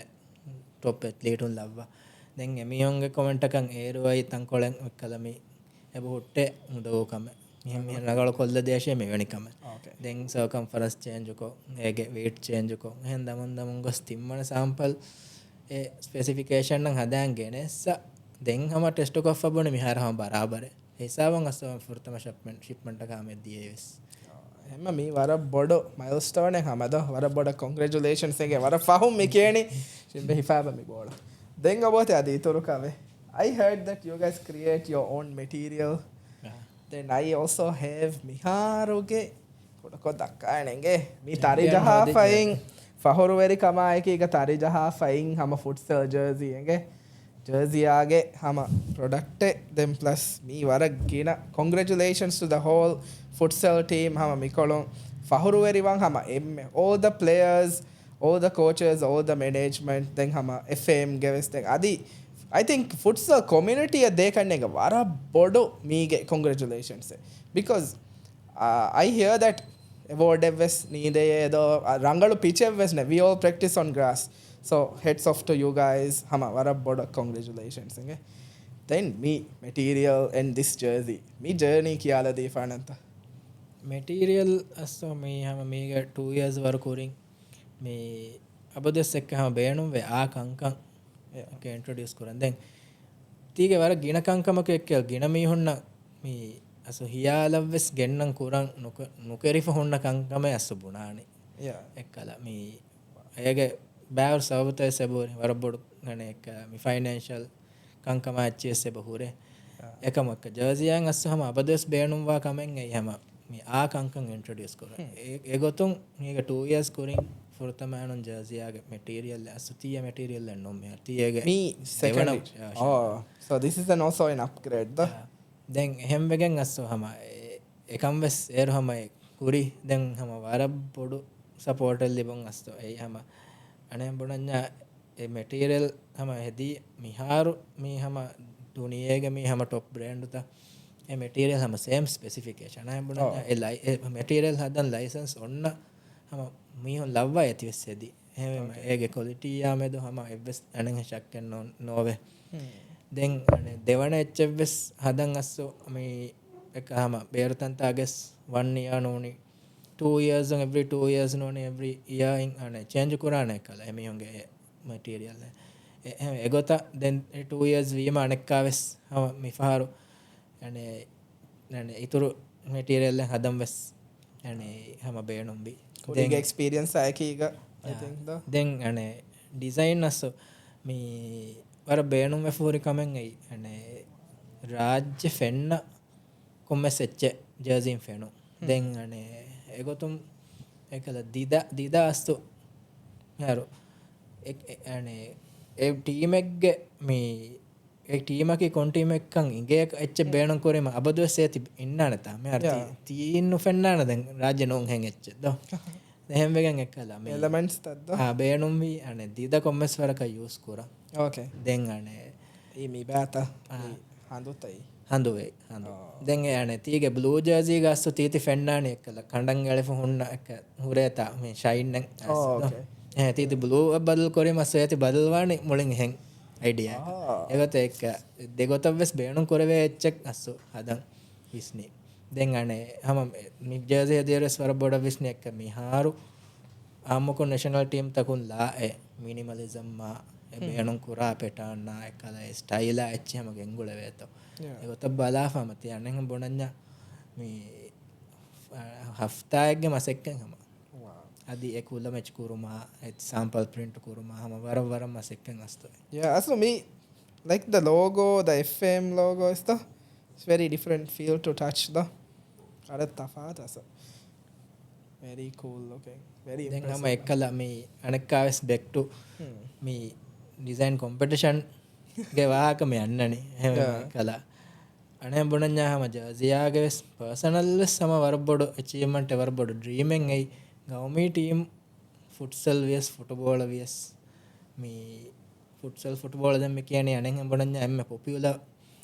ටොප් ඇත්ලීටුන් ලව්වා. දැන් එමිහොන්ගේ කොමෙන්ට් එකන් ඒරුවයි තන් කොලෙන් එක්කලා මේ එබ හුට්ටේ මුදවෝකම මෙහෙම මෙහෙම රගල කොල්ල දේශයේ මෙවැනිකම. දැන් සර්කම්ෆරන්ස් චේන්ජ් කෝ, ඒගේ වේට් චේන්ජ් කෝ, එහෙන් දමන් දමන් ගොස් තිම්මන සාම්පල් ඒ ස්පෙසිෆිකේෂන් නම් හදාන් ගෙනෙස්ස දැන් හම ටෙස්ට් කොෆ් බොනේ මිහාර හම බරාබර හිසාවන් අස්සම ෆුර්තම ෂිප්මන්ට් එක හැම දියේස්. හැම මේ වර බොඩ මයිල්ස්ටෝන් එක හැමද වර බොඩ කොන්ග්‍රැචුලේෂන්ස් එකේ වර ෆහුම් මේ කියනි ෂිම්බේ හිෆාබ මේ බෝල. දැන් ඔබට අද ඉතුරු කවේ, I heard that you guys create your own material. Then I also have මිහාරුගේ කොඩකො දක්කායනෙන්ගේ මේ තරි ජහා ෆයින් ෆහුරුවෙරි කමා එක එක තරි ජහා ෆයින් හම ෆුට්සල් ජර්සි එන්ගේ ජර්සියාගේ හම ප්‍රොඩක්ට්. Then plus මේ වර ගින congratulations to the whole futsal team. හම මිකොලොන් ෆහුරුවෙරි වන් හම එම්මෙ all the players, all the coaches, all the management. Then හම FM ගෙවස් දැන් අදි I think futsal community එක දෙකන්න එක වර බොඩු මීගේ congratulations, because I hear that award එවස් නීදේ දෝ රංගලු pitch එවස් නේ. We all practice on grass, so hats off to you guys. හම වර බොඩ congratulations enge. Then me material and this jersey me journey කියලා දීෆානන්ත. Material අස්සෝ මේ හැම මේක 2 years වර කුරින් මේ අබදස් එක්ක හැම බේනුම් වේ ආ කංකං එක ඉන්ට්‍රොඩියුස් කරන්. දැන් තීගේ වර ගින කංකමක එක්ක ගින මීහොන්න මේ අසු හියාලව්වෙස් ගෙන්නම් කුරන් නුකෙරිෆ හොන්න කංකම අස්සු බුණානි. එක්කලා මේ එයගේ බෑවර් සවබතය සෙබෝරි වර බොඩු ගණ එක්ක මේ ෆයිනෑන්ෂල් කංකම ඇච්චියස් එබ හුරේ එකම එක්ක ජර්සියන් අස්සු හැම අබදස් බේනුම් වා කමෙන් එයි හැම මේ ආ කංකං ඉන්ට්‍රොඩියුස් කරා. ඒ ගොතුන් මේක 2 years කුරින් ෆුර්තමෑනුන් ජර්සියාගේ මෙටීරියල් අස්සු තීය මෙටීරියල් එක නොම් මෙහා තීයගේ me second. Oh, so this is an also an upgrade the. දැන් එහෙම වෙගෙන් අස්සු හැම එකම් වෙස් ඒරු හැම කුරි දැන් හැම වර බොඩු සපෝට් ලිබොන් අස්සු ඒ හැම අනේ බුණඤ්ඤා ඒ මෙටීරියල් හැම හෙදී මිහාරු මී හැම දුනියේගේ මී හැම ටොප් බ්‍රෑන්ඩ් තා ඒ මෙටීරියල් හැම සේම් ස්පෙසිෆිකේෂන් අය බුණඤ්ඤා ඒ ලයි ඒ මෙටීරියල් හදන් ලයිසන්ස් ඔන්න හැම මීහොන් ලව්වා ඇති වෙස් හෙදී එහෙම ඒගේ ක්වොලිටි යා මෙදු හැම එව්වෙස් අනෙන් ශක්කෙන් නොවේ. දැන් අනේ දෙවන එච්චෙව්වෙස් හදන් අස්සෝ මේ එක හැම බේරුතන්තාගෙස් 1 year නෝනි 2 years on every 2 years නෝනි every year ඉන් අනේ චේන්ජ් කරානේ කලා එමිහොන්ගේ මැටීරියල් එහෙම එගොත. දැන් 2 years වීම අනෙක්කාවෙස් හම මිෆහරු අනේ අනේ ඉතුරු මැටීරියල් එක හදන් වෙස් අනේ හැම බේනුම් බි. කුරිගේ එක්ස්පීරියන්ස් අයකීග I think the. දැන් අනේ ඩිසයින් අස්සෝ මේ වර බේනුම් වෙෆුරි කමෙන් එයි අනේ රාජ්‍ය ෆෙන්න කොම්මස් එච්ච ජර්සින් ෆෙනු. දැන් අනේ එගොතුම් එකල දිද දිද අස්තු හරු අනේ ඒ ටීම් එක්ගේ මේ ඒ ටීම් එකේ කොන් ටීම් එක්කන් ඉගේ එච්ච බේනුම් කොරීම අබදුවස් ඒති ඉන්නානේ තා මේ අර තීන්නු ෆෙන්නාන දැන් රාජ්‍ය නෝන් හෙන් එච්ච දෝ එහෙම වෙගෙන් එක්කලා මේ elements තද්ද. ආ බේනුම් වී අනේ දිද කොම්මස් වරක යූස් කරා. දැන් අනේ ඒ මී බෑත හඳුතයි. හඳු වේ හඳු. දැන් ඒ අනේ තීගේ බ්ලූ ජර්සි ගස්සු තීති ෆෙන්නානේ එක්කලා කණ්ඩන් ඇලෙෆ හුන්න එක හුරේතා මේ ෂයින් එක. ඈ තීති බ්ලූ බදල් කොරේ මස් ඇති බදල් වානේ මුලින් එහෙන් අයිඩියා එක. ඒකත් එක්ක දෙගොතක් වෙස් බේනුම් කරවේ එච්චක් අස්සු හදන් විස්නි. දැන් අනේ හැම මි ජර්සි හදියරස් වර බොඩ විස්නි එක්ක මිහාරු ආම්මකො නැෂනල් ටීම් තකුන් ලා ඒ මිනිමලිසම් මා බේනුම් කුරා පෙටාන්නා එක්කලා ඒ ස්ටයිලා එච්ච හැම ගෙන්ගුල වේතෝ. ඒකත් බලාෆම තියන්නේ හැම බොනඤ්ඤා මේ හෆ්තායක්ගේ මසෙක්කන් හැම අදි ඒ කුල මැච් කුරුමා ඒ සාම්පල් ප්‍රින්ට් කුරුමා හැම වර වර මසෙක්කන් අස්තෝ. Yeah, also me like the logo, the FM logo is the, it's very different feel to touch the අර තෆාත අස very cool looking, very දැන් හැම impressive. එක්කලා මේ අනෙක්කාවෙස් බැක් ටු මේ ඩිසයින් කොම්පිටිෂන් ගේ වාහකම යන්නනේ එහෙම එක්කලා අනේ බුණඤ්ඤා හම ජර්සියාගේ වෙස් පර්සනල් වෙස් හම වරක් බොඩු ඇචීව්මන්ට් වරක් බොඩු ඩ්‍රීමෙන් එයි ගෞමී ටීම් ෆුට්සල් වියස් ෆුට්බෝල වියස් මී ෆුට්සල් ෆුට්බෝල දැන් මේ කියන්නේ අනෙන් බුණඤ්ඤා එම්මෙ පොපියුලර්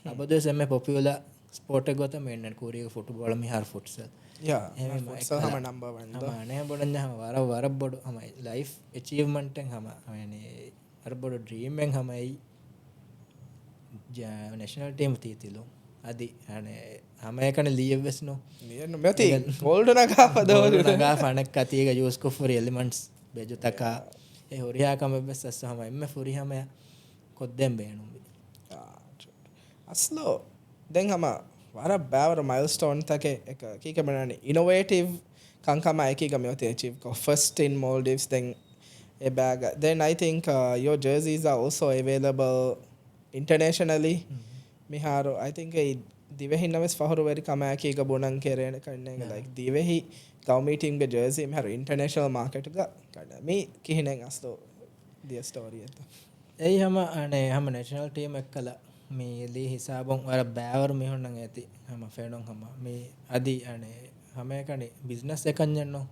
අබදස් එම්මෙ පොපියුලර් ස්පෝට් එක ගොත මෙන්න කුරිය ෆුට්බෝල මිහාර ෆුට්සල් යා ෆුට්සල් හම නම්බර් 1 හම අනේ බුණඤ්ඤා හම වර වරක් බොඩු හම ලයිෆ් ඇචීව්මන්ට් එක හම යනි වරක් බොඩු ඩ්‍රීම් එක හම එයි නැෂනල් ටීම් තීතිලු අදි අනේ හැම එකන ලියෙව්වෙස් නෝ ලියන්න මෙති ගෝල්ඩ් නගාප දෝ නගා ෆනක් කතියක යූස් කොෆරි එලිමන්ට්ස් බෙජුතකා ඒ හොරියා කමෙව්වෙස් අස්ස හම එම්මෙ ෆුරිහම කොද්දෙන් බේනුම්බි අස්ලෝ දැන් හම වර බෑවර මයිල්ස්ටෝන් තකේ එක කීක බනන්නේ ඉනෝවේටිව් කංකම එකීක මෙවති අචීව් කො ෆස්ට් ඉන් මෝල්ඩිව්ස් දැන් ඒ bag. Then I think your jerseys are also available internationally. මිහාරු I think ඒ දිවෙහින්නවෙස් ෆහරුවැරි කම එකීක බුණන් කෙරේන කන්නේ like දිවෙහි ගෞමී ටීම් ගේ ජර්සි මිහාරු ඉන්ටර්නැෂනල් මාකට් එක ගන්න මේ කිහිනෙන් අස්ලෝ දිය ස්ටෝරි එක. එයි හැම අනේ හැම නැෂනල් ටීම් එක්කලා මේ ලී හිසාබොන් වර බෑවරු මිහුන්නන් ඇති හැම ෆේනොන් හැම මේ අදි අනේ හැම එකනේ බිස්නස් එකක් යන්නෝ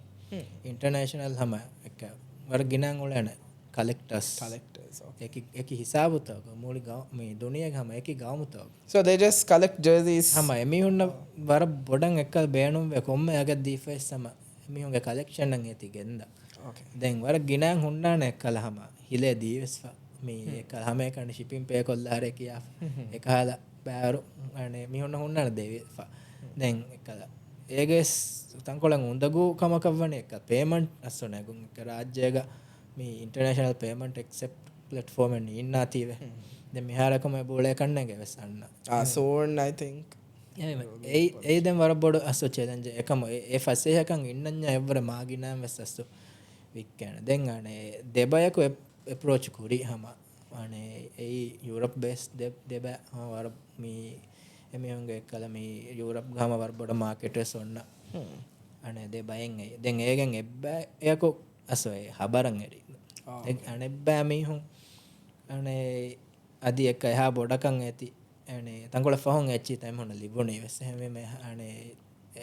ඉන්ටර්නැෂනල් හැම එක වර ගිනන් උලන කලෙක්ටර්ස්. Collectors, okay. එකි එකි හිසාබුතක මූලි ගව මේ දුනියගේ හැම එකි ගවමුතක. So they just collect jerseys. හැම එමිහුන්න වර බොඩන් එක්කල් බේනුම් වේ කොම්ම යග දීෆෙස් හැම එමිහුන්ගේ කලෙක්ෂන් නම් ඇති ගෙන්ද. දැන් වර ගිනන් හුන්නාන එක්කල හැම හිලේ දීවෙස්වා මේ එක්කල හැම එකන ෂිපින් පේ කොල්ලා හරේ කියා එකහලා බෑරු අනේ මිහුන්න හුන්නාන දෙවිෆා දැන් එක්කල ඒගේස් තංකොලන් උඳගු කමකවනේ එක පේමන්ට් අස්සෝ නැගුන් එක රාජ්‍යයක මේ ඉන්ටර්නැෂනල් පේමන්ට් ඇක්සෙප්ට් ප්ලැට්ෆෝම් එක ඉන්නාතිවේ දැන් මිහාරකම බෝලේ කන්නගේ වෙස් අන්න. Ah, soon I think. එයි එයි දැන් වර බොඩ අස්සෝ චැලෙන්ජ් එකම ඒ ෆසේහකන් ඉන්නඤ්ඤා එවර මාගිනාම් වෙස් අස්සෝ වික්කන දැන් අනේ දෙබයකු ඇප්‍රෝච් කුරි හම අනේ එයි යුරොප් බේස් දෙබ හම වර මී එමිහුන්ගේ එක්කල මේ යුරොප් ගහම වර බොඩ මාකට්ස් ඔන්න අනේ දෙබයෙන් එයි දැන් ඒගෙන් එබ්බෑ එයකු අස්සෝ ඒ හබරන් එරි අනෙබ්බෑ මීහුන් අනේ අදි එක්ක එහා බොඩකන් ඇති අනේ තංකොල ෆහොන් ඇච්චි තයිම් හොන ලිබුණේ වෙස් එහෙම මේ අනේ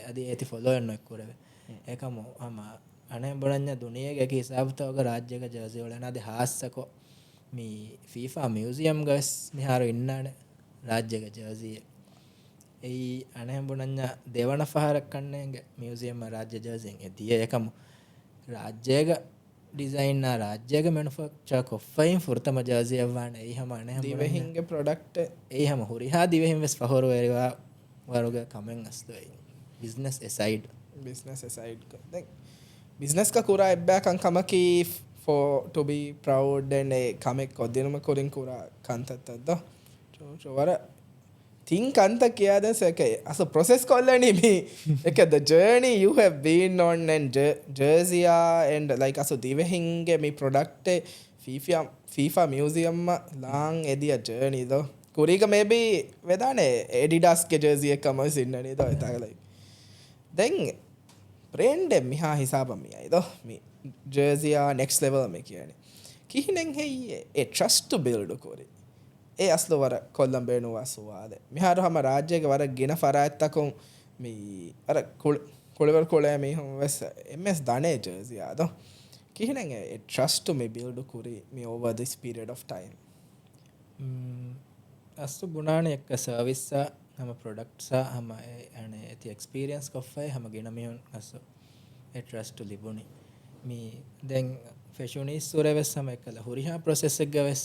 අදි ඇති ෆොලෝ යන්න එක්කුරවේ ඒකම අම අනේ බොඩඤ්ඤා දුනියගේ කි හිසාබ්තවක රාජ්‍යක ජර්සි වල නාද හාස්සකෝ මී ෆීෆා මියුසියම් ගස් මිහාරු ඉන්නානේ රාජ්‍යක ජර්සි එයි අනේ බොඩඤ්ඤා දෙවන ෆහරක් කන්නේගේ මියුසියම් රාජ්‍ය ජර්සියෙන් එදිය ඒකම රාජ්‍යක ඩිසයින් ආ රාජ්‍යක මැනුෆැක්චර් කොෆයින් ෆුර්තම ජර්සි අවාන එයි හැම අනේ දිවෙහින්ගේ ප්‍රොඩක්ට් එයි හැම හුරිහා දිවෙහින් වෙස් ෆහරු වේවා වරුග කමෙන් අස්තු එයි බිස්නස් එසයිඩ්. බිස්නස් එසයිඩ් දැන් බිස්නස් ක කුරා එබ්බෑ කන් කමකී for to be proud and ඒ කමෙක් කොද්දිනම කුරින් කුරා කන්තත්තද්ද චෝ වර තින් කන්ත කියා දැන් සක අස ප්‍රොසෙස් කොල්ලනි මේ එක the journey you have been on and jersey and like අස දිවෙහින්ගේ මේ product FIFA FIFA museum ලාං එදිය journey දෝ කුරීක maybe වෙදානේ Adidas ගේ jersey එකම සින්නනේ දෝ එතාක like දැන් බ්‍රේන්ඩ් මිහා හිසාබ මියයි දෝ මේ ජර්සියා නෙක්ස්ට් ලෙවල් මේ කියන්නේ කිහිනෙන් හෙයි ඒ ට්‍රස්ට් ටු බිල්ඩ් කොරි ඒ අස්ලු වර කොල්ලම් බේනුවා සුවාද මිහාරු හම රාජ්‍යයක වර ගින ෆරායත්තකුන් මේ අර කුಳಿවර කුලෑ මේ හම වෙස් එම්එස් දනේ ජර්සියා දෝ කිහිනෙන් ඒ ට්‍රස්ට් ටු මේ බිල්ඩ් කුරි මේ over this period of time. අස්තු බුණානේ එක්ක සර්විස් හම ප්‍රොඩක්ට්ස් හම අනේ ඇති එක්ස්පීරියන්ස් කොෆ්ෆයි හම ගෙන මිහුන් අස්සු ඒ ට්‍රස්ට් ටු ලිබුණි මේ දැන් ෆැෂනිස් සුරවෙස් හම එක්කල හුරිහා ප්‍රොසෙස් එක ගවෙස්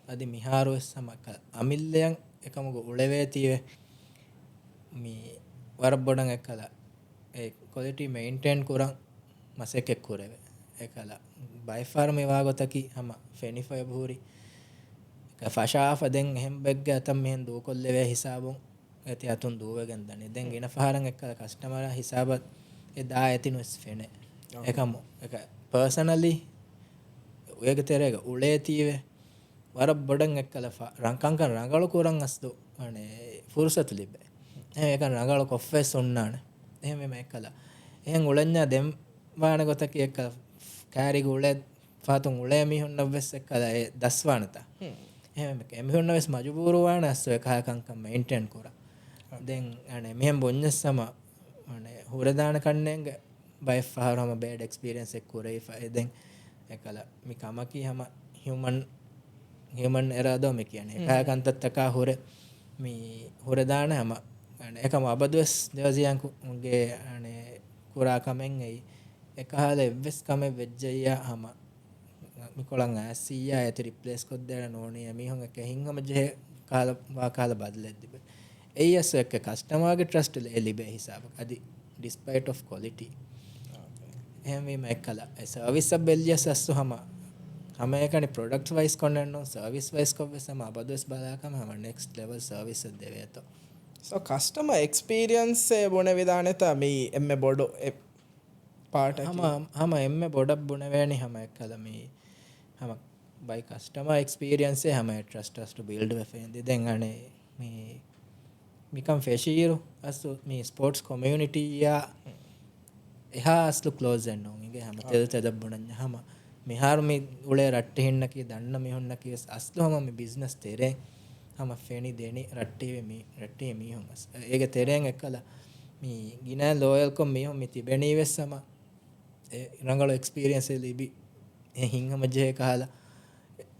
අදි මිහාරුවෙස් හම එක්කල අමිල්ලයන් එකමග උළවේ තීවේ මේ වර බොඩන් එක්කල ඒ ක්වොලිටි මේන්ටේන් කුරන් මසෙක් එක් කුරවේ එකල බයි ෆාර් මේ වාගොතකි හම ෆෙනිෆය බුහුරි ෆෂාෆ දැන් එහෙම් බෙග්ග අතම් මෙහෙන් දූකොල්ලවේ හිසාබුන් ඇති අතුන් දූවගෙන් දනි දැන් ගින ෆහරන් එක්කල කස්ටමර් හිසාබත් ඒ දා ඇතිනුස් ෆෙනේ එකම එක පර්සනලි ඔයගේ තෙරේක උලේ තීවේ වර බොඩන් එක්කල රංකංකන් රංගලු කුරන් අස්දු අනේ ෆුර්සතු ලිබේ එහෙම එකන් රංගලු කොෆෙස් උන්නානේ එහෙම මෙ එක්කල එහෙන් උලඤ්ඤා දෙම් වාන ගොතක එක්කල කෑරිග උලේ ෆාතුන් උලේ මිහුන්න වෙස් එක්කල ඒ දස්වානතා එහෙම එමිහුන්න වෙස් මජබූරු වාන අස්ස එක හයකංකම් මේන්ටේන් කුරා. දැන් අනේ මෙහෙම බොන්නස් සම අනේ හුරදාන කන්නේගේ බය ෆහරම බෑඩ් එක්ස්පීරියන්ස් එක කුරේ දැන් එකල මි කමකි හැම හියුමන් එරා දෝ මේ කියන්නේ එකා කන්තත්තකා හුර මි හුරදාන හැම අනේ එකම අබදුස් ජර්සියන් ගේ අනේ කුරා කමෙන් එයි එකහල එව්වෙස් කමෙ වෙජ්ජයියා හැම මිකොලන් ඇසියා ඇති රිප්ලේස් කොද්දේන නෝනිය මිහොන් එක හින්හම ජෙ කාල වා කාල බදලෙද්දිබ එයි අස් එක කස්ටමර්ගේ ට්‍රස්ට් එලිබේ හිසාබ අදි ඩිස්පයිට් ඔෆ් ක්වොලිටි එහෙම වීම එක්කලා ඒ සර්විස් එක බෙල්ලියස් අස්සු හම හම ඒකනි ප්‍රොඩක්ට් වයිස් කොන්නන්නෝ සර්විස් වයිස් කොව්වෙස් හම අබදුස් බලාකම හම නෙක්ස්ට් ලෙවල් සර්විස් එක දෙවේතෝ. සෝ කස්ටමර් එක්ස්පීරියන්ස් ඒ බොන විදානෙත මී එම්මෙ බොඩු ඒ පාර්ට් හම හම එම්මෙ බොඩක් බුණවෑනි හම එක්කලා මී හම බයි කස්ටමර් එක්ස්පීරියන්ස් ඒ හම ට්‍රස්ට් අස් ටු බිල්ඩ් වෙෆෙන්දි. දැන් අනේ මේ මිකම් ෆෙෂීරු අස්සු මේ ස්පෝර්ට්ස් කොමියුනිටි යා එහා අස්ලු ක්ලෝස් එන්නෝ ඉගේ හැම තෙල් තෙදක් බුණඤ්ඤ හැම මිහාරු මේ උලේ රට්ටෙහින්නකී දන්න මිහුන්නකී අස්ලු හැම මේ බිස්නස් තෙරේ හැම ෆෙනි දෙනි රට්ටේ මේ රට්ටේ මීහුන් අස් ඒගේ තෙරෙන් එක්කලා මේ ගිනා ලෝයල් කොම් මීහුන් මේ තිබෙනී වෙස්සම ඒ රංගල එක්ස්පීරියන්ස් එක ලිබි ඒ හින්හම ජේ කහලා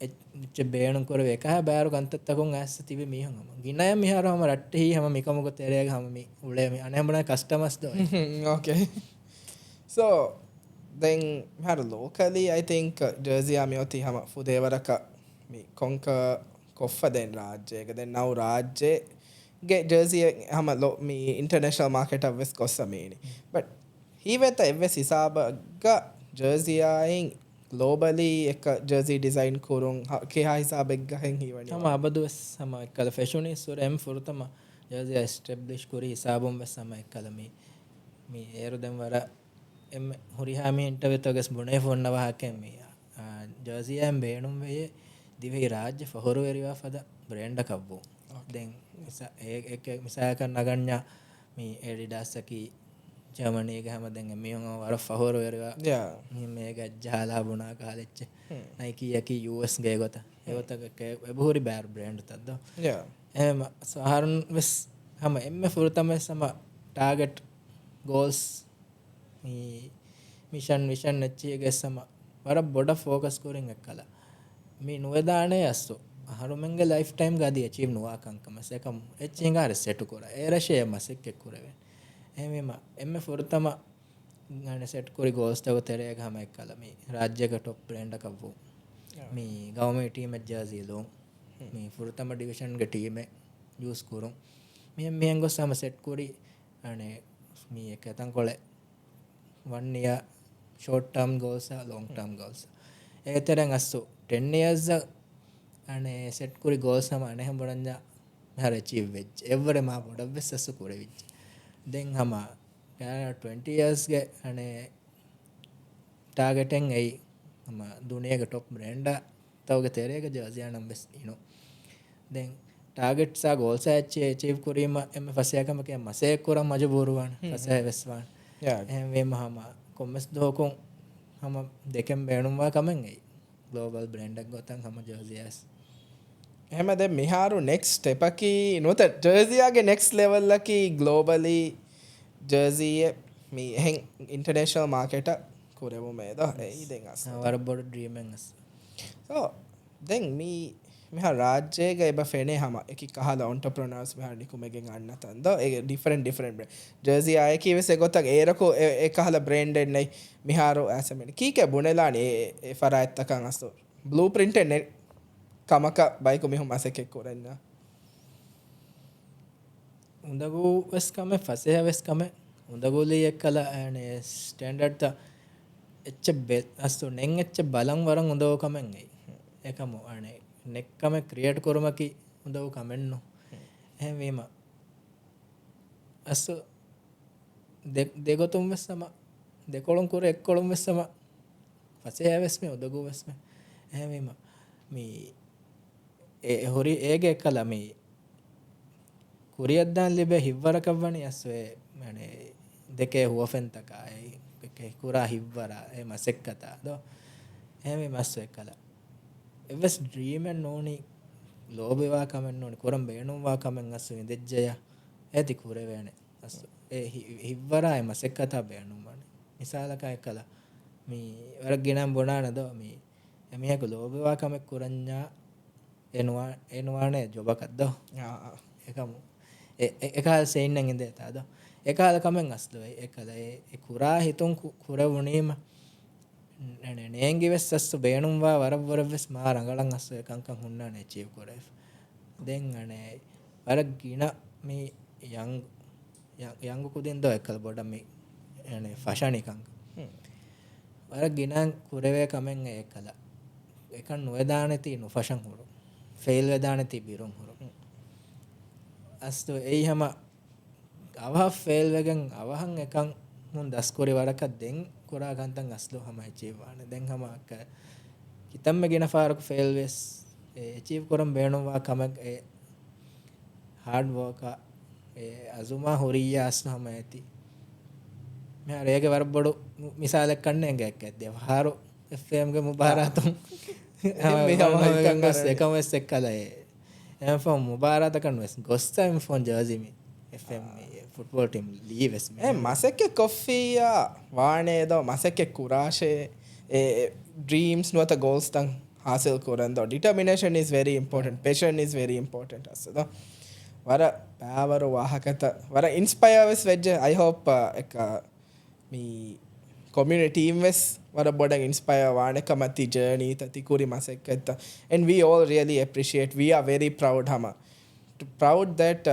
එච්ච බේණුන් කරවේ එකහ බෑරු කන්තත්තකුන් ඇස්ස තිබෙ මීහුන් හම ගිනා මිහාරු හැම රට්ටෙහි හැම මිකමුක තෙරේ හැම මේ උලේ මේ අනේ හැම කස්ටමර්ස් දෝ. Okay. So then මිහාරු locally I think jersey ආමියොති හැම ෆුදේවරක මේ කොන්ක කොෆ්ෆ දැන් රාජ්‍යයක දැන් නව් රාජ්‍යයේ ජර්සි හැම මේ ඉන්ටර්නැෂනල් මාකට් එක වෙස් කොස්ස මේනි බට් හීවෙත එව්වෙස් හිසාබග ජර්සි ආයින් ග්ලෝබලි එක ජර්සි ඩිසයින් කුරුන් කෙහා හිසාබෙක් ගහෙන් හීවනි හැම අබදුස් හැම එක්කල ෆැෂනි සුර එම් ෆුරුතම ජර්සි එස්ටැබ්ලිෂ් කුරි හිසාබුම් වෙස් හැම එක්කල මේ මේ ඒරු දැන් වර එම් හුරිහාමි ඉන්ටර්වියුතගස් බුනේ ෆොන්න වහකෙන් මේ ජර්සි එම් බේණුම් වේ දිවෙහි රාජ්‍ය ෆහරු වෙරිවා ෆද බ්‍රෑන්ඩ් කව්වෝ. දැන් ඒ එක මිසායක නගඤ්ඤා මේ ඇඩිඩාස් එකි ජර්මනි එක හැම දැන් මිහුන් වර ෆහරු වෙරිවා මේ මේක ජහලා බුණා කාලෙච්ච නයිකි යකි යූඑස් ගේ ගොත ඒ ගොත එබුහුරි බෑර් බ්‍රෑන්ඩ් තද්දෝ. එහෙම සහරුන් වෙස් හැම එම්මෙ ෆුරුතම සම ටාගට් ගෝල්ස් මේ මිෂන් විෂන් නැච්චිය ගෙස්සම වර බොඩ ෆෝකස් කුරින් එක්කලා මේ නුවදානේ අස්සු අහරුමෙන්ගේ ලයිෆ් ටයිම් ගාදී අචීව් නුවා කංකම සේකම් එච්චින්ගාර සෙට් කර ඒ රෂේ මසෙක් එක් කරවේ එහෙමම එම්මෙ ෆුරුතම ගානේ සෙට් කුරි ගෝල්ස් තව තෙරේ ගහම එක්කලා මේ රාජ්‍යක টොප් බ්‍රෑන්ඩ් එකක් වූ මේ ගවර්න්මන්ට් ටීම් එක ජර්සි ලෝ මේ ෆුරුතම ඩිවිෂන් ගේ ටීම් එක යූස් කුරුන් මෙහෙම මෙහෙන් ගොස් හැම සෙට් කුරි අනේ මේ එක තන් කොලේ 1 year short term goals long term goals ඒ තරන් අස්සු 10 years අනේ සෙට් කුරි ගෝල්ස් හැම අනේ හැම බොරංජා මෙහර අචීව් වෙච්ච එවරේ මා පොඩක් වෙස් අස්සු කුරෙවිච්ච දැන් හැම 20 years ගේ අනේ ටාගට් එන් එයි හැම දුනියක টොප් බ්‍රෑන්ඩ් තවගේ තෙරේක ජර්සි නම් වෙස් ඉනෝ දැන් ටාගට්ස් ආ ගෝල්ස් අචීව් කුරීම එම්ම ෆසියාකම කිය මසේ කුරම් මජබූරුවාන ෆසියා වෙස්වාන එහෙම වීම හැම කොම්මස් දෝකුන් හැම දෙකෙන් බේණුම් වා කමෙන් එයි ග්ලෝබල් බ්‍රෑන්ඩ් එකක් ගොතන් හැම ජර්සියස්. එහෙම දැන් මිහාරු නෙක්ස්ට් ස්ටෙප් එකී නොත ජර්සියාගේ නෙක්ස්ට් ලෙවල් එකී ග්ලෝබලි ජර්සි මේ එහෙන් ඉන්ටර්නැෂනල් මාකට් කුරෙමු මේද එයි දැන් අස් වර බොඩ ඩ්‍රීම් එකක් අස්. සෝ දැන් මී මෙහා රාජ්‍යයක එබ ෆෙනේ හැම එකි කහලා ඔන්ටර්ප්‍රෙනර්ස් මෙහා නිකුමෙගෙන් අන්න තන්ද ඒ ඩිෆරන්ට් ඩිෆරන්ට් බ්‍රෑන්ඩ් ජර්සි ආයේ කීවෙස් ගොතක් ඒරකෝ ඒ කහලා බ්‍රෑන්ඩ් එන්නේ මිහාරෝ ඇසමෙනි කීකේ බුනෙලානි ඒ ඒ ෆරායත්තකන් අස්තු බ්ලූ ප්‍රින්ට් එන්නේ කමක බයිකු මිහුම් මසෙක් කුරෙන්න උඳගු වෙස් කම ෆසෙහ වෙස් කම උඳගුලි එක්කලා අනේ ස්ටෑන්ඩඩ් ත එච්ච අස්තු නෙන් එච්ච බලන් වරන් උඳව කමෙන් එයි ඒකම අනේ නෙක්කම ක්‍රියේට් කුරුමකි උදව් කමෙන්නු එහෙම වීම අස්තු දෙගොතුම් වෙස්සම දෙකොළුම් කුර එක්කොළුම් වෙස්සම ෆසෙහ වෙස් මේ උදගු වෙස් මේ එහෙම වීම මේ ඒ හොරි ඒගේ එක්කලා මේ කුරියද්දාන් ලිබේ හිව්වරකවණි අස්තු ඒ මනේ දෙකේ හුවෆෙන්තකා ඒ කුරා හිව්වරා ඒ මසෙක්කතා දෝ එහෙම වීම අස්තු එක්කලා එවස් ඩ්‍රීම් එන් නෝනි ලෝබේවා කමෙන් නෝනි කොරම් බේණුම් වා කමෙන් අස්තු ඉදෙජ්ජය ඒති කුරවේනේ අස්තු ඒ හිවරාය මසෙක්කතා බේනුම් වනේ මිසාලක එක්කලා මී වරක් ගිනම් බොනාන දෝ මී එමිහක ලෝබවා කමෙක් කුරඤ්ඤා එනවා එනවානේ ජොබකක් දෝ එකම එකහල් සෙයින්නම් ඉඳේ තා දෝ එකහල කමෙන් අස්ලු එකල ඒ කුරා හිතුන් කුරවුණීම නේ නේංගි වෙස් අස්තු බේනුම් වා වරක් වරක් වෙස් මා රංගලන් අස්තු එකංකම් හුන්නානේ අචීව් කරේ දැන් අනේ වරක් ගින මේ යං යංගු කුදින් දෝ එකල බොඩ මේ අනේ ෆෂනිකං වරක් ගිනන් කුරවේ කමෙන් එකල එකන් නොවදානෙති නොෆෂන් හුරු ෆේල් වෙදානෙති බිරුන් හුරු අස්තු එයි හැම අවහ ෆේල් වෙගන් අවහන් එකන් මුන් දස්කොරි වරක දෙන් කුරා ගන්තන් අස්ලු හැම අචීව් වානේ දැන් හැම අක කිතම්ම ගින ෆාරක ෆේල් වෙස් ඒ අචීව් කරම් බේනුවා කමක් ඒ හાર્ඩ් වර්ක් ඒ අසුමා හොරියා අස්ලු හැම ඇති මෙහා රේගේ වරබඩු මිසාලක් කන්නේ ඇඟක් ඇද්ද හාරු FM ගේ මුබාරාතුන් මේ ගස් එකම වෙස් එක්කලා ඒ එම් ෆෝන් මුබාරාතකන් වෙස් ගොස්තා එම් ෆෝන් ජර්සි මි FM football team ලී වෙස් මේ මසෙක්කේ කොෆියා වානේ දෝ මසෙක්කේ කුරාෂේ ඒ ඩ්‍රීම්ස් නුවත ගෝල්ස් තන් හාසිල් කරන් දෝ determination is very important, passion is very important අස්ස දෝ වර පෑවර වාහකත වර ඉන්ස්පයර් වෙස් වෙජ්ජ I hope එක මී community team වෙස් වර බොඩන් ඉන්ස්පයර් වානකම ති ජර්නි ති කුරි මසෙක්කෙත්ත and we all really appreciate, we are very proud හම proud that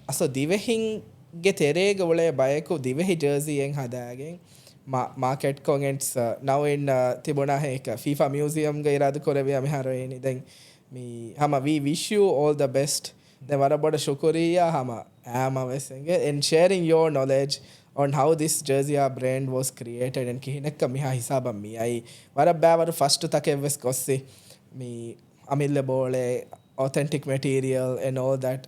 අස දිවෙහින්ගේ තෙරේග වලේ බයකු දිවෙහි ජර්සි එන් හදාගෙන් මාකට් කොන් now in තිබුණා ඒක FIFA museum ගේ ඉරාද කොරවියා මෙහාර එනි දැන් මී හම we wish you all the best. දැන් වර බොඩ ශුක්‍රියා හම ඈම වෙසෙන්ගේ and sharing your knowledge on how this jersey brand was created and කිහිනෙක්ක මිහා හිසාබම් මියයි වර බෑවර ෆස්ට් තකෙ වෙස් කොස්සි මී අමිල්ල බෝලේ authentic material and all that.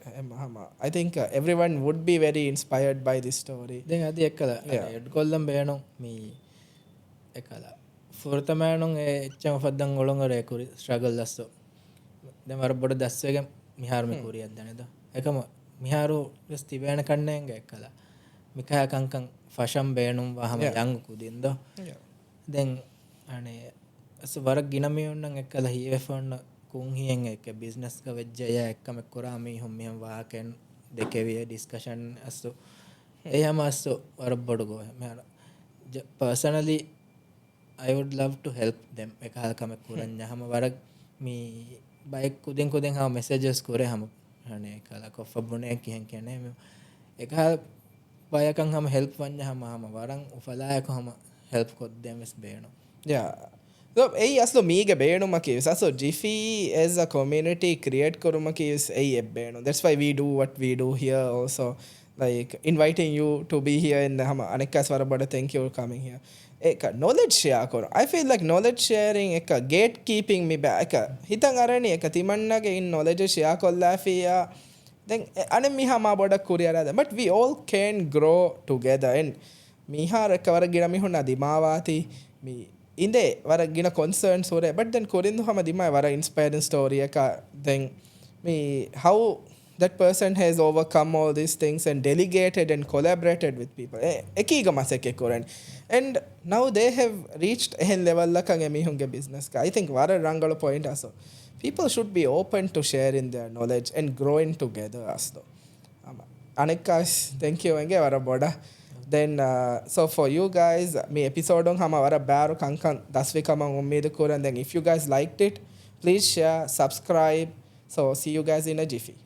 I think everyone would be very inspired by this story. දැන් අද එක්කලා aid කොල්ලම් බේනො මී එක්කලා ෆුර්තමෑනුන් ඒ එච්චම ෆද්දන් ඔලොන් අර කුරි ස්ට්‍රගල් ලස්සෝ දැන් වර බොඩ දස්වේග මිහාර මේ කුරියක් දැනේද එකම මිහාරු වෙස් තිබේන කන්නේංග එක්කලා මිකහ කංකං ෆෂම් බේනුම් වහම යං කුදින්ද දැන් අනේ අස වර ගිනමියොන්නන් එක්කලා හීවෙෆොන්න කුන්හියෙන් එක්ක බිස්නස් ක වෙජ්ජය එක්කම කුරා මීහුම් මිහම් වාකෙන් දෙකෙවිය ඩිස්කෂන් අස්සු ඒ හැම අස්සු වර බොඩ ගෝ මෙහර personally I would love to help them එකහල කමක් කුරඤ්ඤ හැම වර මී බයික් කුදින් කුදින් හා මෙසේජස් කුරේ හැම අනේ කලා කොෆ බුනේ කියෙන් කියන්නේ මේ එකහල බයකන් හැම හෙල්ප් වඤ්ඤ හැම හැම වරන් උෆලායක හැම හෙල්ප් කොද්දෙම් වෙස් බේනෝ. Yeah, so එයි අස්ලු මීගේ බේනුමකි අස්ලු ජිෆි as a community create කරුමකි එයි එබ්බේනු. That's why we do what we do here also, like inviting you to be here in the හම අනෙක්කස් වර බඩ thank you for coming here. ඒක knowledge share කරන I feel like knowledge sharing එක gate keeping මි බෑ එක හිතන් අරණි එක තිමන්නගේ ඉන් knowledge share කොල්ලා ෆියා දැන් අනේ මිහා මා බොඩක් කුරියරාද but we all can grow together and මිහා රකවර ගින මිහුනා දිමාවාති මි ඉඳේ වර ගින concerns හොරේ but then කොරින්දු හම දිමා වර inspiring story එක then me how that person has overcome all these things and delegated and collaborated with people එකීග මසෙක් කොරන් and now they have reached එහෙන් level එකන් එමිහුන්ගේ business එක I think වර රංගල point අසෝ people should be open to sharing their knowledge and growing together අස්දෝ අනෙක්කාස් thank you එන්ගේ වර බොඩ then so for you guys මේ episode on හම වර බෑරු කංකං දස්විකමන් උම්මීද කරන් then if you guys liked it please share, subscribe, so see you guys in a jiffy.